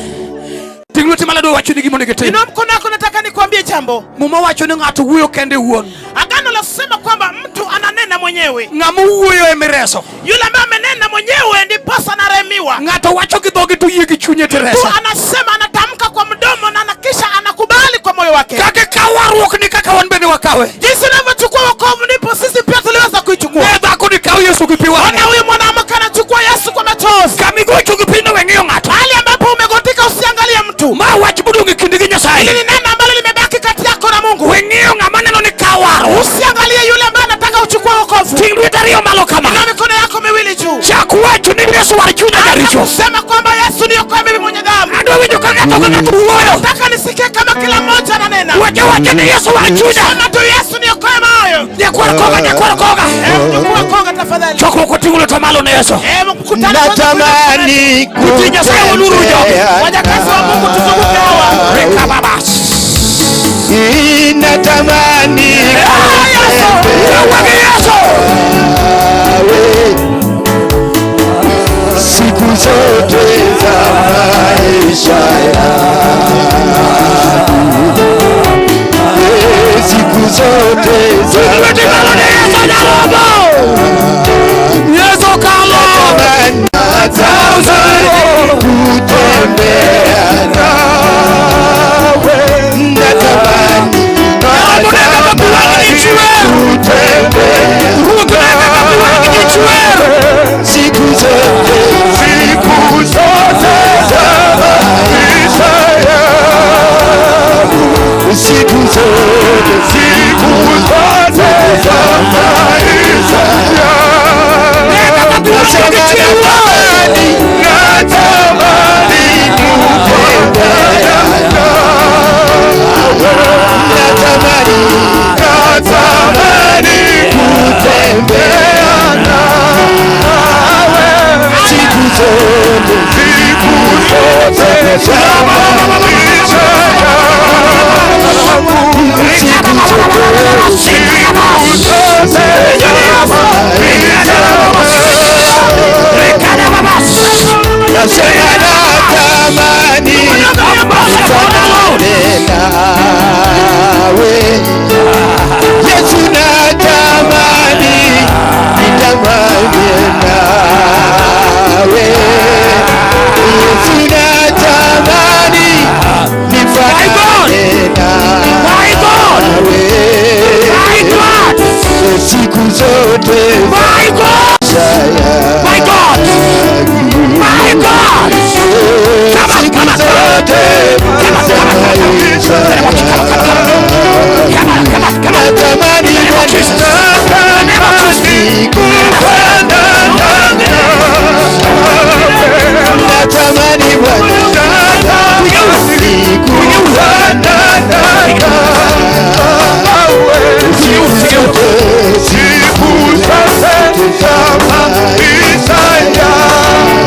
Ting' lweti malo adwa wacho ni gima onego itim. Inua mkono wako, nataka nikwambie jambo. Muma wacho ni ng'ato wuoyo kende wuon. Agano lasema kwamba mtu ananena mwenyewe. Ng'ama wuoyo emireso. Yule ambaye amenena mwenyewe ndiposa anaremiwa. Ng'ato wacho gi dhoge to yie gi chunye Mtu tiresa. anasema, anatamka kwa mdomo na kisha anakubali kwa moyo wake. Kaka ikaw warruok ni kaka wan bende wakawe. Jinsi unavyochukua wokovu ndipo sisi pia tuliweza kuichukua. Ne dhako ni kaw Yesu gi pi wang'e. Ona huyu mwanamke anachukua Yesu kwa machozi. Kama igocho gi piny no we ng'iyo ng'ato. Mahali ambapo umegotika usiangalie mtu. Ma wach modong' e kindi gi Nyasaye. Hili ni neno ambalo limebaki kati yako na Mungu. We ng'iyo ng'ama neno ni kaw warruok. Usiangalie yule ambaye anataka uchukue wokovu. Ting' lweti ariyo malo kama. Inua mikono yako miwili juu. Chak wacho ni Yesu war chunya jaricho. Sema kwamba Yesu niokoe mimi mwenye dhambi. Adwa winjo ka ng'ato ka ng'ato wuoyo. Nataka nisikie kama kila mmoja ananena. Wacho wacho ni Yesu war chunya. Sema tu Yesu niokoe moyo. Nyakwar koga, nyakwar koga. Chukua koga tafadhali. Chokruok oting'o lwetwa malo ne Yesu. Hebu mkutano kwanza. Natamani Kuti Nyasaye oluru joge. Wajakazi wa Mungu tuzungumze. zote za maisha yangu, siku zote za Yesu kalo natamani kutembea nawe, natamani kutembea siku zote, siku zote za maisha yangu, siku zote, siku zote za maisha yangu. Nasema natamani, kutembea nawe, natamani, natamani kutembea nawe siku zote, siku zote za maisha yangu, siku zote, siku zote za maisha yangu. Nasema natamani nifanane nawe, Yesu, natamani nitamani nawe, Yesu, natamani nifanane My God. nawe My God. siku zote My God. My God. My God. Come on, siku come on, zote come on, come on, za maisha Come on, come on, come on. natamani In the name of Jesus. In the name of Jesus. Natamani Bwana siku zote za maisha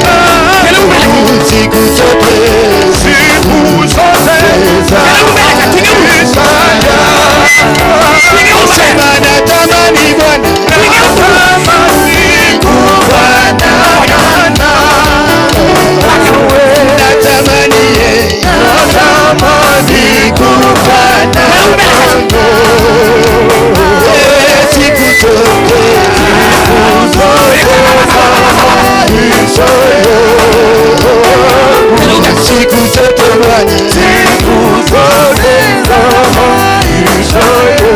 yangu, siku zote, siku zote za maisha yangu. Sema natamani Bwana kufanana natamani natamani kufanana siku zote, siku zote za maisha yangu, siku zote Bwana, siku zote za maisha yangu.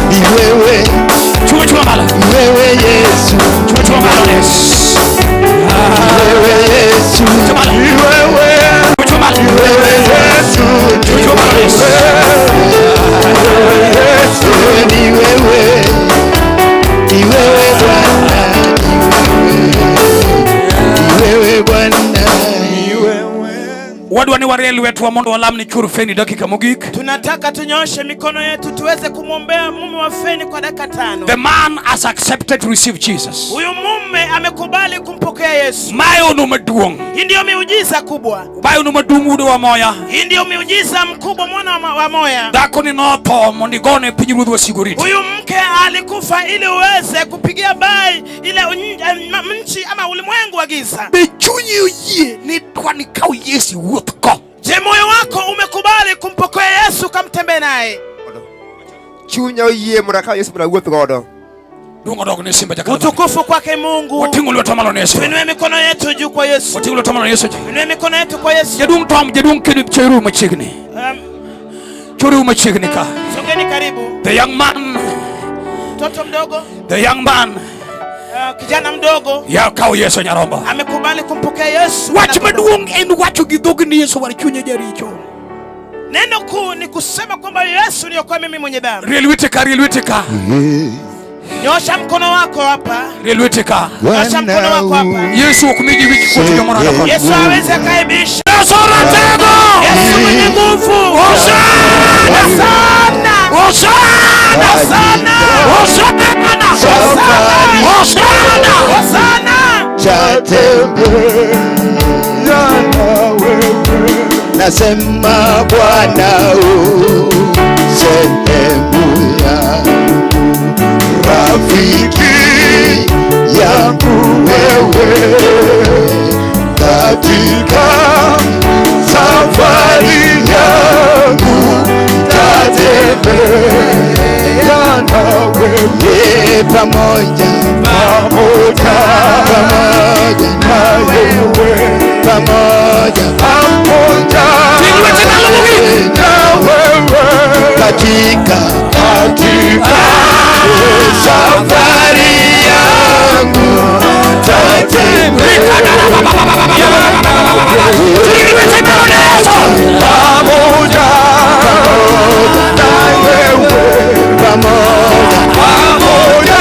Ni wewe, Chuma chuma malo. ni wewe Yesu, Chuma chuma malo. Yes. ni wewe Yesu, Chuma malo. ni wewe, Chuma chuma malo. ni wewe Yesu, Chuma chuma malo. Yes. Yesu, ni wewe, ni wewe Bwana, ni wewe Bwana, ni wewe. Wadwa ni warie lwetwa mondo walam ni chur Feni dakika mogik. Tunataka tunyoshe mikono yetu tuweze kumwombea mume wa Feni kwa dakika 5. The man has accepted to receive Jesus. Huyu mume amekubali kumpokea Yesu. Mae ono maduong'. Hii ndiyo miujiza kubwa. Mae ono maduong' wuod wa moya. Hii ndiyo miujiza mkubwa mwana wa moya. Dhako ni notho mondo igone piny ruodh wasigu oriti. Huyu mke alikufa ili uweze kupigia bai ile nchi ama ulimwengu wa giza. Be chunyi oyie ni dwa ni kaw Yesu iwuoth go? Je, moyo wako umekubali kumpokea Yesu kamtembee naye? Chunya oyie mondo akaw Yesu mondo awuoth godo. Duong' odog ne simba Jakalaba. Utukufu kwake Mungu. Wating'o lwetwa malo ne Yesu. Tuinue mikono yetu juu kwa Yesu. Wating'o lwetwa malo ne Yesu. Tuinue mikono yetu kwa Yesu. Jaduong' Tom, jaduong' kedo cheru machiegni. Cheru machiegni ka. Songeni karibu. The young man, Mtoto mdogo, the young man kijana mdogo ya kaw Yesu nyarombo. amekubali kumpokea Yesu. Wach maduong' en wacho gi dhog ni Yesu war chunya jaricho. Neno kuu ni kusema kwamba Yesu niokoe mimi mwenye dhambi. Rie lweti ka, rie lweti ka. Nyosha mkono wako hapa. Rie lweti ka. Nyosha mkono wako hapa. Yesu ok mi ji wich kuot jomoro koni. Yesu hawezi akaibisha. Yesu ratego. Yesu mwenye nguvu. Hosana. Hosana. Hosana. Hosana. Hosana. Hosana. Hosana. Chatembea nawe, nasema Bwana u sehemu yangu, rafiki yangu. Pamoja, pamoja, pamoja na wewe, pamoja, pamoja na wewe katika katika safari yangu tatembea pamoja na wewe, pamoja, pamoja.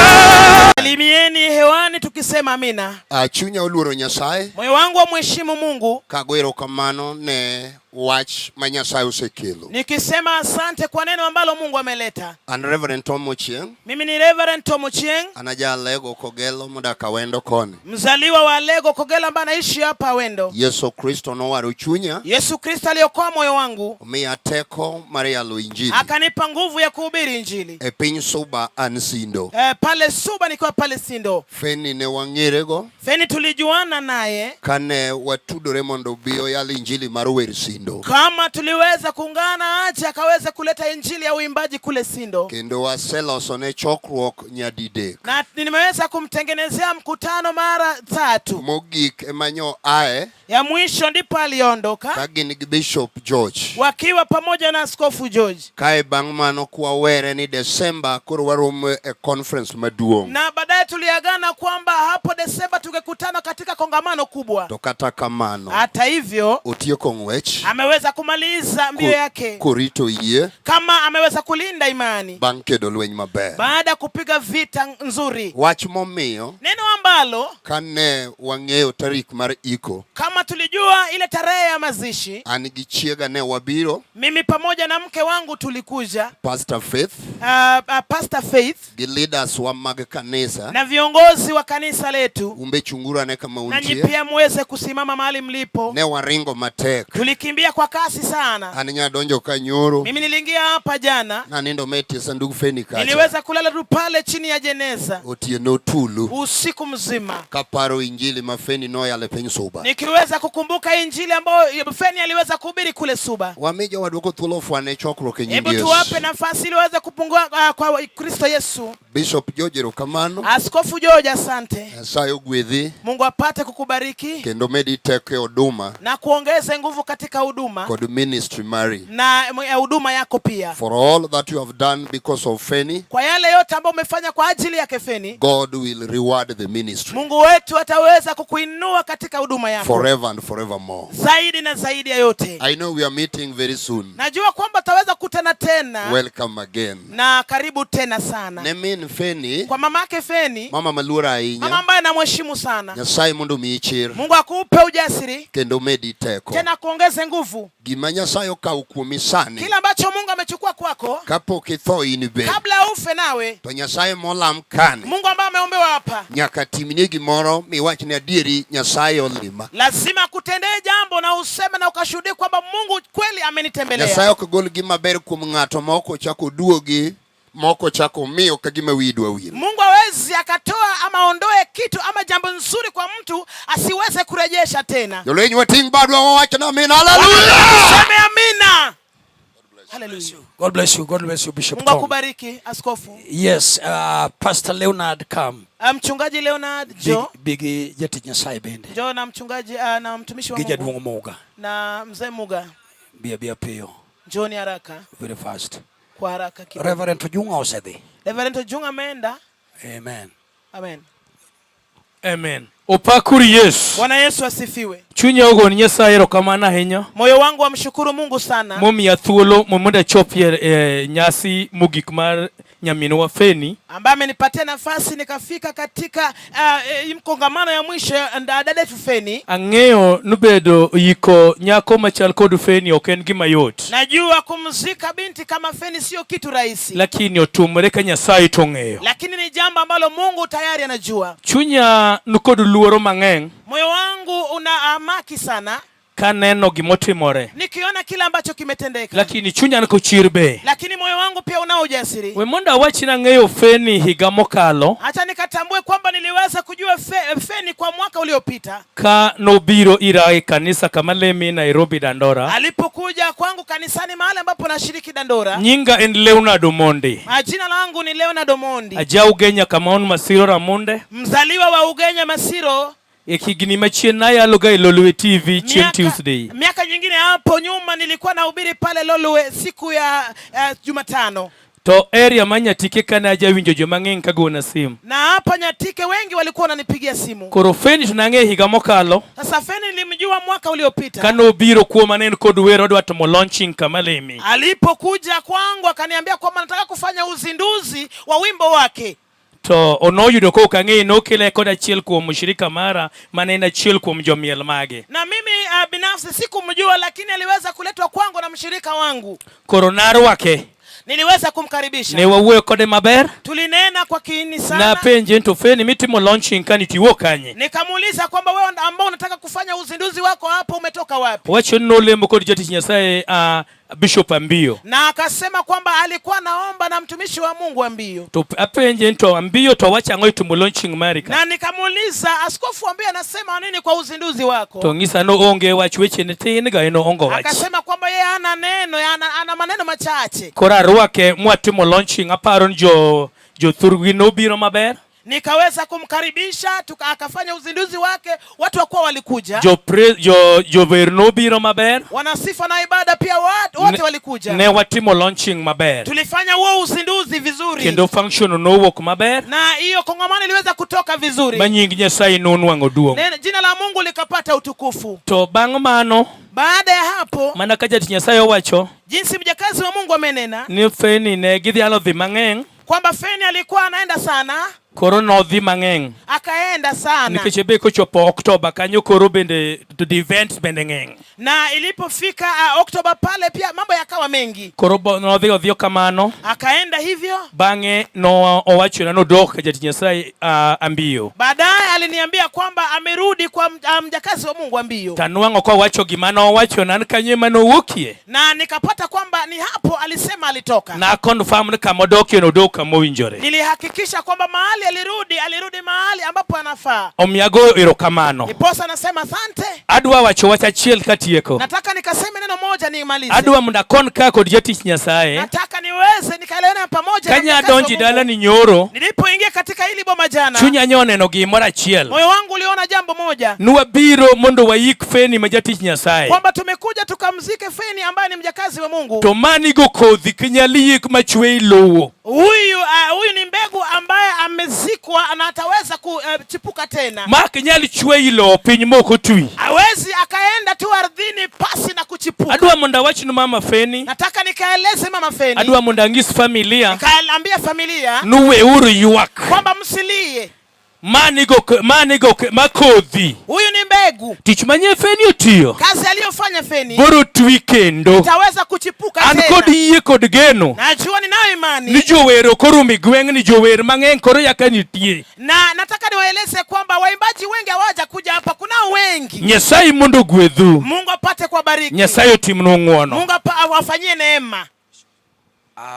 Salimieni hewani tukisema amina. Ah, chunya oluoro Nyasaye. Moyo wangu wamheshimu Mungu. Kago erokamano ne wach ma Nyasaye osekelo. Nikisema asante kwa neno ambalo Mungu ameleta. An Reverend Tom Ochieng. Mimi ni Reverend Tom Ochieng. An aja Alego Kogelo modak Awendo koni. Mzaliwa wa Alego Kogelo ambaye anaishi hapa Awendo. Yesu Kristo nowaro chunya. Yesu Kristo aliokoa moyo wangu. Omiya teko mar yalo injili. Akanipa nguvu ya kuhubiri injili. E piny Suba an Sindo. Pale Suba nikiwa pale Sindo. Feni ne wang'erego. Feni tulijuana naye. Kane watudore mondo obi oyal injili mar wer Sindo. Kama tuliweza kuungana aje akaweza kuleta injili ya uimbaji kule Sindo. Kendo waseloso ne chokruok nyadidek. Na nimeweza kumtengenezea mkutano mara tatu. Mogik ema nyo ae. Ya mwisho ndipo aliondoka. Ka gin gi Bishop George. Wakiwa pamoja na Askofu George. Kae bang' mano kwawere ni Desemba koro waromo e conference maduong'. Na baadaye tuliagana kwamba hapo Desemba tungekutana katika kongamano kubwa. To kata kamano. Hata hivyo, otieko ng'wech. Ameweza kumaliza mbio yake. Korito yie. Kama ameweza kulinda imani. Bang' kedo lweny maber. Baada ya kupiga vita nzuri. Wach momiyo. Neno ambalo kane wang'eyo tarik mar iko. Kama tulijua ile tarehe ya mazishi. An gi chiega ne wabiro. Mimi pamoja na mke wangu tulikuja. Pastor Faith. Pastor Faith. Gi leaders wa mag kanisa. Na viongozi wa kanisa letu. Umbe chungura ne kama Nanyi untie. pia muweze kusimama mahali mlipo. Ne waringo matek. Tulikimbia kwa kasi sana. An nyadonjo ka nyoro. Mimi niliingia hapa jana. Nanindo metie sandug Feni kacha. Niliweza kulala tu pale chini ya jeneza. Otieno tulu. Usiku mzima. Kaparo injili ma Feni noyalo e piny Suba. Nikiweza kukumbuka injili ambayo Feni aliweza kuhubiri kule Suba. Wami jowadwa thuolo ofwane chokruok e nying Hebu Yesu. tuwape nafasi ili waweze kupungua kwa Kristo Yesu. Bishop George erokamano. Askofu George asante. Nyasaye ogwedhi. Mungu apate kukubariki. Kendo medi teko e huduma. Na kuongeze nguvu katika huduma. Kod ministry mari. Na huduma yako pia. For all that you have done because of Feni. Kwa yale yote ambayo umefanya kwa ajili yake Feni. God will reward the ministry. Mungu wetu ataweza kukuinua katika huduma yako. Forever and forevermore. Zaidi na zaidi ya yote. I know we are meeting very soon. Najua kwamba tutaweza kukutana tena. Welcome again. Na karibu tena sana. Ne min Feni. Kwa mamake Feni. Mama maluor ahinya. Mama ambaye namheshimu sana. Nyasaye mondo omiyi chir. Mungu akupe ujasiri. Kendo medi teko. Tena kuongeze nguvu. Gima Nyasaye okawo kuomi sani. Kila ambacho Mungu amechukua kwako. Kapok itho in be. Kabla ufe nawe. To Nyasaye molam kani. Mungu ambaye ameombewa hapa. Nyaka timni gimoro miwach ni adieri Nyasaye olima. Lazima akutendee jambo na useme na ukashuhudie kwamba Mungu kweli amenitembelea. Nyasaye ok gol gima ber kuom ng'ato ma ok ochako oduogi, ma ok ochako omiyo ka gima wiyi dwa wil. Mungu hawezi akatoa ama aondoe kitu ama jambo nzuri kwa mtu asiweze kurejesha tena. Jolweny wating' badwa wawach ni amina. Haleluya! Tuseme amina. Hallelujah. God bless you. God bless you, Bishop Mungu Tom. akubariki askofu. Yes, Pastor Leonard come. Mchungaji Leonard jo. Big big jatich Nyasaye bende. Jo na mchungaji na mtumishi wa Gi Mungu. jaduong' Muga. Na mzee Muga. Bia bia piyo. Njoni haraka. Very fast. Kwa haraka kidogo. Reverend Ojunga osedhi. Reverend Ojunga ameenda. Amen. Amen. Amen. Opakuru Yesu. Bwana Yesu asifiwe. Chunya ogoni Nyasaye erokamano ahinya. Moyo wangu wamshukuru Mungu sana. Momiya thuolo mondo achopie nyasi mogik mar nyaminwa Feni. Ambaye amenipatia nafasi nikafika katika mkongamano ya mwisho ya dada yetu Feni. Ang'eyo nubedo yiko nyako machal kod Feni ok en gima yot. Najua kumzika binti kama Feni sio kitu rahisi. Lakini otumore ka Nyasaye to ong'eyo. Lakini ni jambo ambalo Mungu tayari anajua. Chunya nikod luoro mang'eny. Moyo wangu una amaki sana. Kaneno gimotimore. Nikiona kile ambacho kimetendeka. Lakini chunya ni kochir be. Lakini moyo wangu pia unao ujasiri. We mondo awach ni ang'eyo Feni higa mokalo. Acha nikatambue kwamba niliweza kujua Feni kwa mwaka uliopita. Ka nobiro ira e kanisa kama lemi Nairobi Dandora. Alipokuja kwangu kanisani mahali ambapo nashiriki Dandora. Nyinga en Leonard Omondi. Jina langu ni Leonard Omondi. Aja Ugenya kama on Masiro Ramunde. Mzaliwa wa Ugenya Masiro. E higni machien nayaloga e Lolwe TV chieng' Tuesday. Miaka nyingine hapo nyuma nilikuwa nahubiri pale Lolwe siku ya Jumatano. To area ma Nyatike kane ajawinjo joma ng'eny ka gona simu. Na hapa Nyatike wengi walikuwa wananipigia simu. Koro Feni to nang'e higa mokalo. Sasa Feni nilimjua mwaka uliopita. Kane obiro kuoma ne en kod wer odwa timo launching kama lemi. Alipokuja kwangu akaniambia kwamba nataka kufanya uzinduzi wa wimbo wake. To onoyudo ka ok ang'eyo nokele kod achiel kuom mshirika mara mane en achiel kuom jomiel mage. Na mimi binafsi sikumjua lakini aliweza kuletwa kwangu na mshirika wangu. Koro narwake. Niliweza kumkaribisha. Ne wawuoyo kode maber. Tulinena kwa kiini sana. Napenje to Feni mitimo launching kani tiwuok kanye? Nikamuuliza kwamba wewe ambao unataka kufanya uzinduzi wako hapo umetoka wapi? Owacho ni nolemo kod jatich Nyasaye Bishop Ambiyo. Na akasema kwamba alikuwa naomba na mtumishi wa Mungu Ambiyo. To apenje to Ambiyo to wacho ang'o itimo launching mari ka? Na nikamuuliza askofu Ambiyo anasema nini kwa uzinduzi wako? To ng'isa no onge wach weche ne tin ga en ongo wach. Akasema kwamba yeye hana neno, ana maneno machache. Koro arwake mwatimo launching aparo ni jothurgi nobiro maber. Nikaweza kumkaribisha akafanya uzinduzi wake, watu wakuwa walikuja. Jower nobiro maber. Wanasifa na ibada pia wote walikuja. Ne watimo launching maber. Tulifanya huo uzinduzi vizuri. Kendo function nowuok maber. Na hiyo kongamano iliweza kutoka vizuri. Ma nying Nyasaye nonwang'o duong'. Jina la Mungu likapata utukufu. To bang' mano, baada ya hapo, mana ka jatich Nyasaye owacho, jinsi mjakazi wa Mungu amenena, ni Feni ne gidhialo dhi mang'eny, kwamba Feni alikuwa anaenda sana. Koro nodhi mang'eny. Akaenda sana. Nikech be kochopo Oktoba kanyo koro bende to the events bende ng'eny. Na ilipofika Oktoba pale pia mambo yakawa mengi. Koro nodhi odhiyo kamano. Akaenda hivyo. Bang'e no owachona nodok ka jatich Nyasaye Ambiyo. Baadaye aliniambia kwamba amerudi kwa mjakazi wa Mungu Ambiyo. Tanwang'o kowacho gima nowachona an kanyo ema nowuokie. Na nikapata kwamba ni hapo alisema alitoka. Na confirm ni kama odokie nodok kama owinjore. Nilihakikisha kwamba mahali alirudi mahali ambapo anafaa. Omiyo agoyo erokamano. Ndiposa nasema asante. Adwa wacho wach achiel katieko. Nataka nikaseme neno moja nimalize. Adwa mondo akon ka kod jatich Nyasaye. Nataka niweze nikaelewana pamoja na Kanya mjakazi wa adonji Mungu. dala ni nyoro. Nilipoingia katika hili boma jana. Chunya nyo oneno gimoro achiel. Moyo wangu uliona jambo moja. Nwabiro mondo waik Feni ma jatich Nyasaye. Kwamba tumekuja tukamzike Feni ambaye ni mjakazi wa Mungu. To mani go kodhi kinyal yik machwe lowo. Huyu ni mbegu ambaye amezikwa na ataweza kuchipuka tena. Ma ok nyal chwe lowo piny mok otwi. Hawezi akaenda tu ardhini pasi na kuchipuka. Adwa mondo awachnu mama Feni. Nataka nikaeleze mama Feni. Adwa mondo ang'is familia. Nikaambia familia. Nuweuru ywak. Kwamba msilie. Manigo makodhi. Huyu ni mbegu. Tich manye Feni otiyo. Kazi aliyofanya Feni. Boro twi kendo. Itaweza kuchipuka An tena. kod yie kod geno. Najua ninayo imani. Ni jower ok orumo e gweng' ni jower mang'eny koro yaka nitie. Na nataka niwaeleze kwamba waimbaji wengi hawajakuja hapa, kuna wengi. Nyasaye mondo ogwedhu. Mungu apate kuwabariki. Nyasaye otimnu ng'uono. Mungu awafanyie neema.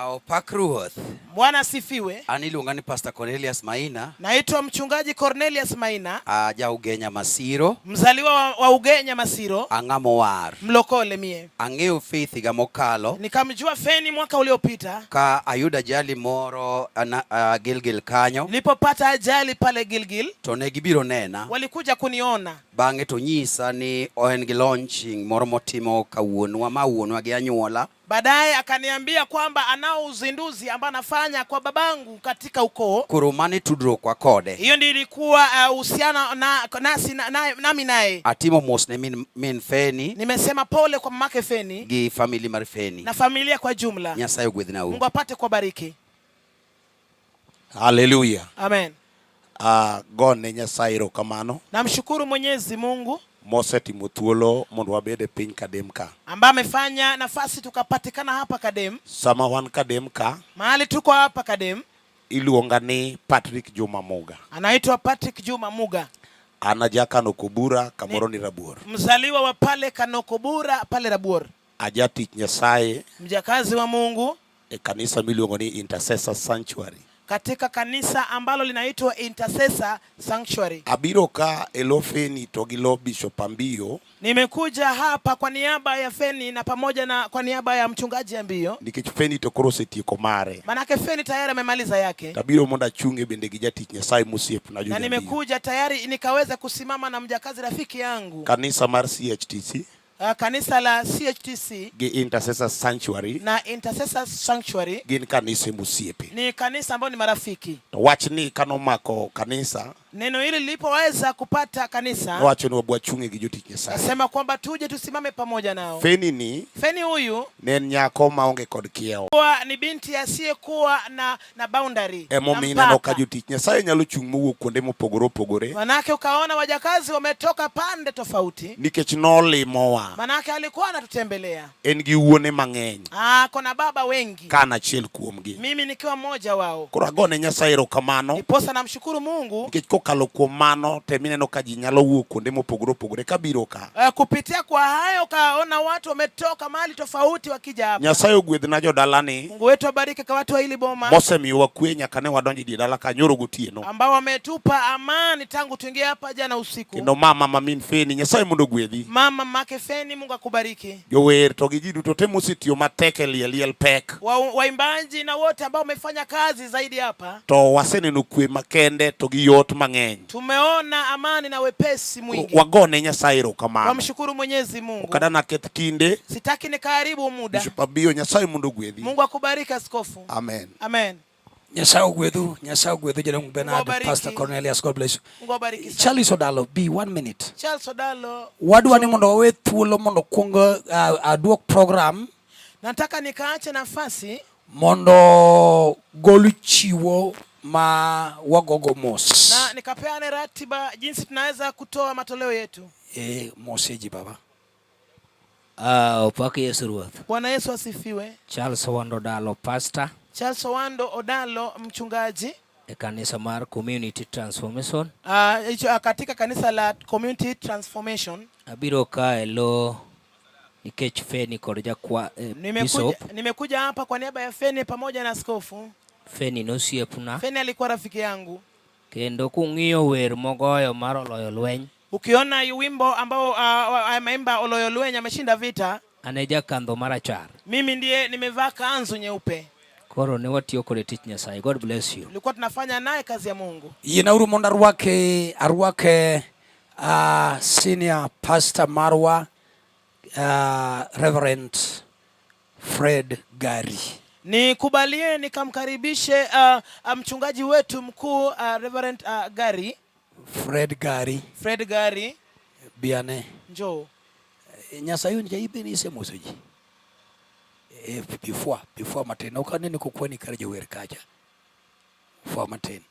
Opak Ruoth. Bwana asifiwe. An iluonga ni Pastor Cornelius Maina. Naitwa mchungaji Cornelius Maina. Aja Ugenya Masiro. Mzaliwa wa Ugenya Masiro. Ang'amo war. Mlokole mie. Ang'eyo Faith higa mokalo. Nikamjua Feni mwaka uliopita. Ka ayudo ajali moro Gilgil kanyo. Nilipopata ajali pale Gilgil. To ne gibiro nena. Walikuja kuniona. Bang'e to nyisa ni en gi launching moro motimo kawuonwa ma wuonwa gi anyuola. Baadaye akaniambia kwamba anao uzinduzi ambao anafanya kwa babangu katika ukoo. Koro mane tudruok kwa kode. Hiyo ndio ilikuwa uhusiano na, nasi, na, na, nami naye. Atimo mos ne min Feni. Nimesema pole kwa mamake Feni. Gi family mar Feni. Na familia kwa jumla. Nyasaye ogwedhnau. Mungu apate kuwabariki. Hallelujah. Amen. Gone Nyasaye erokamano. Namshukuru Mwenyezi Mungu. Mosetimo thuolo mondo wabed e piny Kadem ka. Ambaye amefanya nafasi tukapatikana hapa Kadem. Sama wan Kadem ka, mahali tuko hapa Kadem, iluonga ni Patrick Juma Muga. Anaitwa Patrick Juma Muga. An aja Kanokobura kamoro ni Rabuor. Mzaliwa wa pale Kanokobura pale Rabuor. Aja tich Nyasaye. Mjakazi wa Mungu. E kanisa miluongo ni Intercessor Sanctuary. Katika kanisa ambalo linaitwa Intercessor Sanctuary. Abiro ka e lo Feni to gi lo Bishop Ambiyo. Nimekuja hapa kwa niaba ya Feni na pamoja na kwa niaba ya mchungaji Ambiyo. Nikech Feni to koro osetieko mare. Manake Feni tayari amemaliza yake. Tabiro mondo achunge bende gi jatich Nyasaye mosiepna Na nimekuja tayari nikaweza kusimama na mjakazi rafiki yangu. Kanisa mar CHTC. Kanisa la CHTC gi Intercessor Sanctuary na Intercessor Sanctuary gin kanise mosiepe. Ni kanisa ambao ni marafiki. To wachni kanomako kanisa, neno hili lilipoweza kupata kanisa, nowacho ni wabwa chung'e gi jotich Nyasaye. Nasema kwamba tuje tusimame pamoja nao. Feni ni Feni huyu ne en nyako maonge kod kiewo. Kwa ni binti asiyekuwa na boundary. Emomiyo ineno ka jotich Nyasaye nyalo chung' mowuok kuonde mopogore opogore. Manake ukaona wajakazi wametoka pande tofauti. Nikech nolimowa. Manake alikuwa anatutembelea. En gi wuone mang'eny. Kona baba wengi. Ka an achiel kuomgi. Mimi nikiwa mmoja wao. Koro agone Nyasaye erokamano. Ndiposa namshukuru Mungu. Nikech kokalo kuom mano to emineno ka ji nyalo wuok kuonde mopogore opogore kabiro ka. Kupitia kwa hayo kaona watu wametoka mahali tofauti wakija hapa. Nyasaye ogwedhna jodalani. Mungu wetu abariki kwa watu wa hili boma. Mosemiyowa kwe nyaka ne wadonjo e dala ka nyoro gotieno. Ambao wametupa amani tangu tuingie hapa jana usiku. Kendo mama ma min Feni, Nyasaye mondo ogwedhi. Mama make Feni, Mungu akubariki. Jower to gi ji duto te mosetiyo matek e liel liel pek. Waimbaji na wote ambao wamefanya kazi zaidi hapa. To waseneno kwe makende to gi yot mang'eny. Tumeona amani na wepesi mwingi. Wagone Nyasaye erokamano. Wamshukuru Mwenyezi Mungu. Ok adwa naketh kinde. Sitaki nikaharibu muda. Bishop Abiyo, Nyasaye mondo ogwedhi. Mungu akubariki askofu. Amen. Amen. Nyasaye ogwedhu, Nyasaye ogwedhu Jadong Bernard, Mungu awabariki. Pastor Cornelius, God bless you. Mungu awabariki sana. Charles Odalo, be 1 minute. Charles Odalo. Wadwa ni mondo wawe thuolo mondo kuong aduok program. Nataka nikaache nafasi mondo gol chiwo ma wagogo mos. Na nikapeane ratiba jinsi tunaweza kutoa matoleo yetu. Moseji baba. Opaki Yesu Ruoth. Bwana Yesu asifiwe. Charles Owando Odalo, pastor. Charles Owando Odalo, mchungaji. E kanisa mar Community Transformation. Hicho, katika kanisa la Community Transformation. Abiro ka e lo nikech Feni kod jakwa bishop. Nimekuja hapa kwa niaba ya Feni pamoja na askofu. Feni nosiepna. Feni alikuwa rafiki yangu. Kendo kung'iyo wer mogoyo mar Oloyo Lweny. Ukiona wimbo ambao ameimba Oloyo Lweny, ameshinda vita. Ane jakandho marachar. Mimi ndiye nimevaa kanzu nyeupe. Koro ne watiyo kode tich Nyasaye. God bless you. Tulikuwa tunafanya naye kazi ya Mungu. Yienauru mondo arwake senior pastor marwa Reverend Fred Gari. Nikubalie nikamkaribishe mchungaji wetu mkuu Reverend Gari. Fred Gari. Fred Gari. Biane. Njoo. Nyasaye onja ibe ni semoso ji. Before matin. Ok aneno kokweni kar jower kacha. Before matin.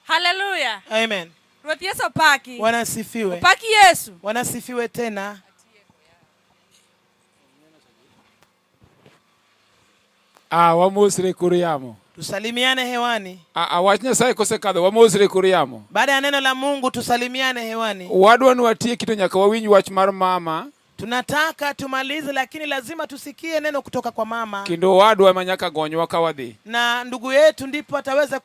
Hallelujah. Amen. Ruoth Yesu opaki. Wanasifiwe. Opaki Yesu. Wanasifiwe tena. Wamosre kor yamo. Tusalimiane hewani. Wach Nyasaye kosekadho, wamosre kor yamo. Baada ya neno la Mungu tusalimiane hewani. Wadwa ni watieki to nyaka wawinj wach mar mama. Tunataka tumalize lakini lazima tusikie neno kutoka kwa mama. Kendo wadwa ema nyaka gonywa ka wadhi. Na ndugu yetu ndipo ataweza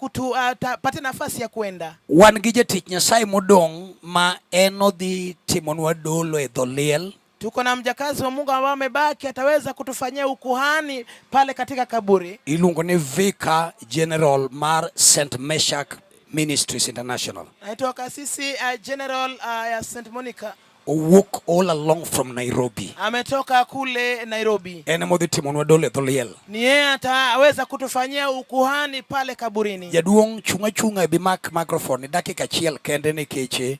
pate nafasi ya kwenda. Wan gi jatich Nyasaye modong' ma en odhi timonwa dolo e dho liel. Tuko na mjakazi wa Mungu ambaye amebaki ataweza kutufanyia ukuhani pale katika kaburi. Iluongo ni Vicar General mar St. Meshach Ministries International. Naitwa kasisi General ya St. Monica. Owuok all along from Nairobi. Ametoka kule Nairobi. En ema odhi timonwa dolo e dho liel. Ni yeye ataweza kutufanyia ukuhani pale kaburini. Jaduong' chung' achung'a e bi mak microphone ni dakika achiel kende nikech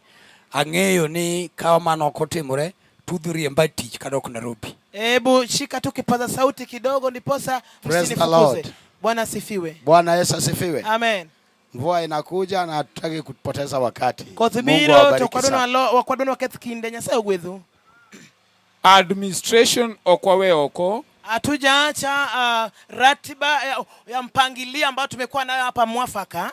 ang'eyo ni ka mano ok otimore tudhi riemba tich kadok Nairobi. Hebu shika tu kipaza sauti kidogo ndiposa Praise the msinifukuze. Lord. Bwana asifiwe. Bwana Yesu asifiwe. Amen. Mvua inakuja na hatutaki kupoteza wakati. Koth Mungu biro awabariki to kwadwano sana. alo, wakwadwano waketh kinde, Nyasaye ogwedhu. Administration ok wawe oko. Hatujaacha ratiba ya mpangilio ambayo tumekuwa nayo hapa mwafaka.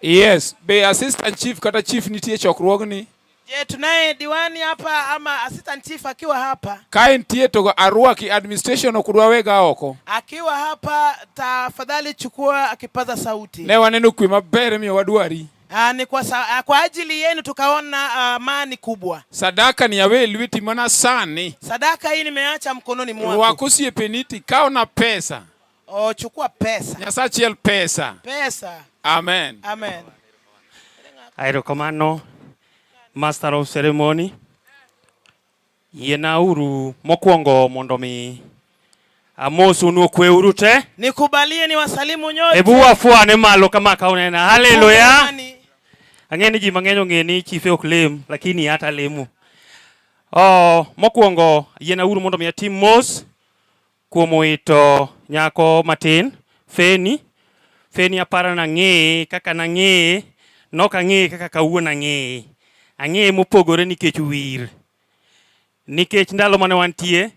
Yes, be assistant chief kata chief nitie chokruogni? Je, tunaye diwani hapa ama assistant chief akiwa hapa? Ka entie to arwaki administration ok dwa wega oko. Akiwa hapa tafadhali chukua kipaza sauti. Ne waneno kwe maber miyo wadwari. Aa, ni kwa, sa, kwa ajili yenu tukaona amani kubwa. Sadaka ni awe lweti mana sani. Sadaka hii nimeacha mkononi mwako. Rwak osiepeni tikawna pesa. Oh, chukua pesa. Nyasachiel pesa. Pesa. Amen. Amen. Erokamano, Master of Ceremony. Yienauru mokwongo mondo mi amosu nu okweuru te. Nikubalie ni wasalimu nyote. Ebu wafuane malo kama ka unena. Haleluya. Jamani. Ang'e ni ji mang'eny ong'e ni chife ok lem, lakini hata lemo. Oh, mokwongo yienauru mondo mi atim mos kuom wito nyako matin Feni. Feni aparo nang'eye kaka nang'eye, nok ang'eye kaka kawuono ang'eye. Ang'eye mopogore nikech wir. Nikech ndalo mane wantie,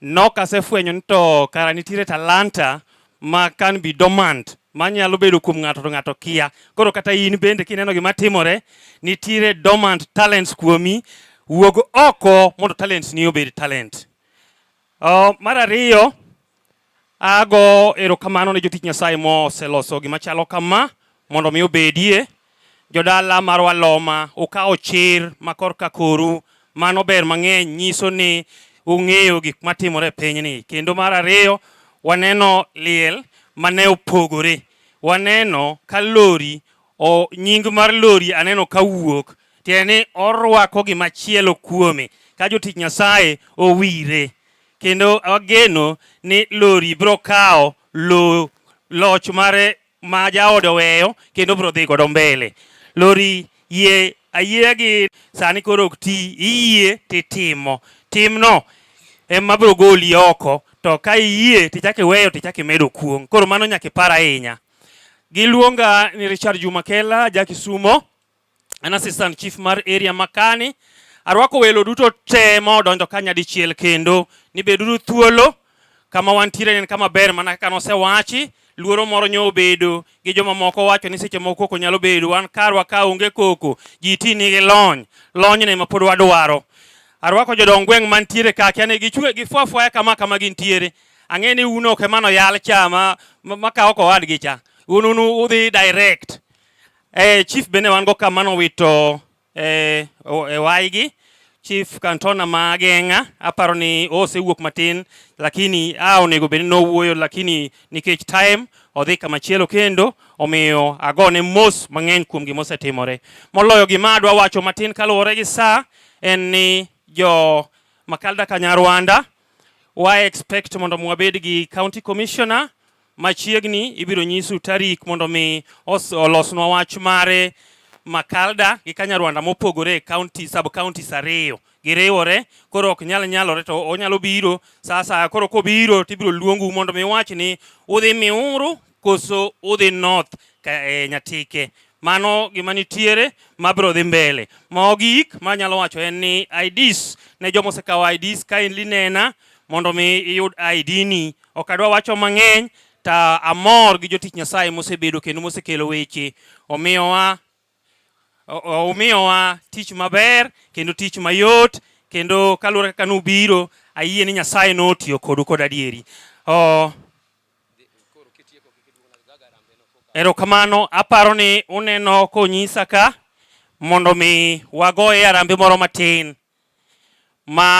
nok asefwenyo ni to kara nitiere talanta ma can be dormant, manyalo bedo kuom ng'ato to ng'ato kia. Koro kata in bende kineno gima timore, nitiere dormant talents kuomi, wuog oko mondo talents ni obed talent. Mar ariyo, ago erokamano ne jotich Nyasaye moseloso gima chalo kama mondo mi obedie. Jodala mar Waloma, ukawo chir ma korka koru, mano ber mang'eny, nyiso ni ung'eyo gik matimore e pinyni. Kendo mar ariyo, waneno liel mane opogore. Waneno ka lori, o, nying mar lori aneno ka wuok, tiende ni orwako gimachielo kuome ka jotich Nyasaye owire. Kendo wageno ni lori biro kawo lo, loch mare ma jaode oweyo kendo biro dhi godo mbele. Lori yie ayieya gi sani koro ok ti, iyie titimo. Timno ema biro goli oko, to ka iyie tichako iweyo tichako imedo kuong'. Koro mano nyaka ipar ahinya. Giluonga ni Richard Juma Kela, ja Kisumo. An assistant chief mar area makani. Arwako welo duto te ma odonjo ka nyadichiel kendo ni beduru thuolo kama wantiere en kama ber mana kaka nosewachi. Luoro moro nyo obedo gi joma moko wacho ni seche moko koko nyalo bedo, wan karwa ka onge koko, ji ti nigi lony, lonyno ema pod wadwaro. Arwako jodong gweng' mantiere ka, kia ni gichwe gifwa fwaya kama kama gintiere. Ang'e ni un ok ema noyal cha ma makawo kowadgi cha. Un un udhi direct. Chief bende wan go ka mano wito e waigi. Chief Kantona ma Geng'a, aparo ni osewuok matin, lakini onego bed ni nowuoyo, lakini nikech time odhi kamachielo kendo, omiyo agone mos mang'eny kuom gima osetimore. Moloyo gima adwa wacho matin kaluwore gi saa en ni jo Makalda Kanyarwanda wa expect mondo mwabed gi county commissioner machiegni, ibiro nyisu tarik mondo mi olosnwa wach mare Makalda gi Kanyarwanda mopogore e county, sub counties ariyo giriwore, koro ok nyal nyalore to onyalo biro sa asaya. Koro kobiro tibiro luongu mondo mi wach ni udhi Miuru koso udhi North ka, Nyatike. Mano gima nitiere mabiro dhi mbele. Mogik manyalo wacho en ni IDs ne joma osekawo IDs kindly nena mondo mi iyud ID ni. Ok adwa wacho mang'eny ta amor gi jotich Nyasaye mosebedo kendo mosekelo weche. Omiyowa omiyowa tich maber kendo tich mayot kendo kaluwore kaka nubiro ayie ni Nyasaye notiyo kodu kod adieri. Erokamano, aparo ni uneno konyisa ka mondo mi wagoye arambe moro matin ma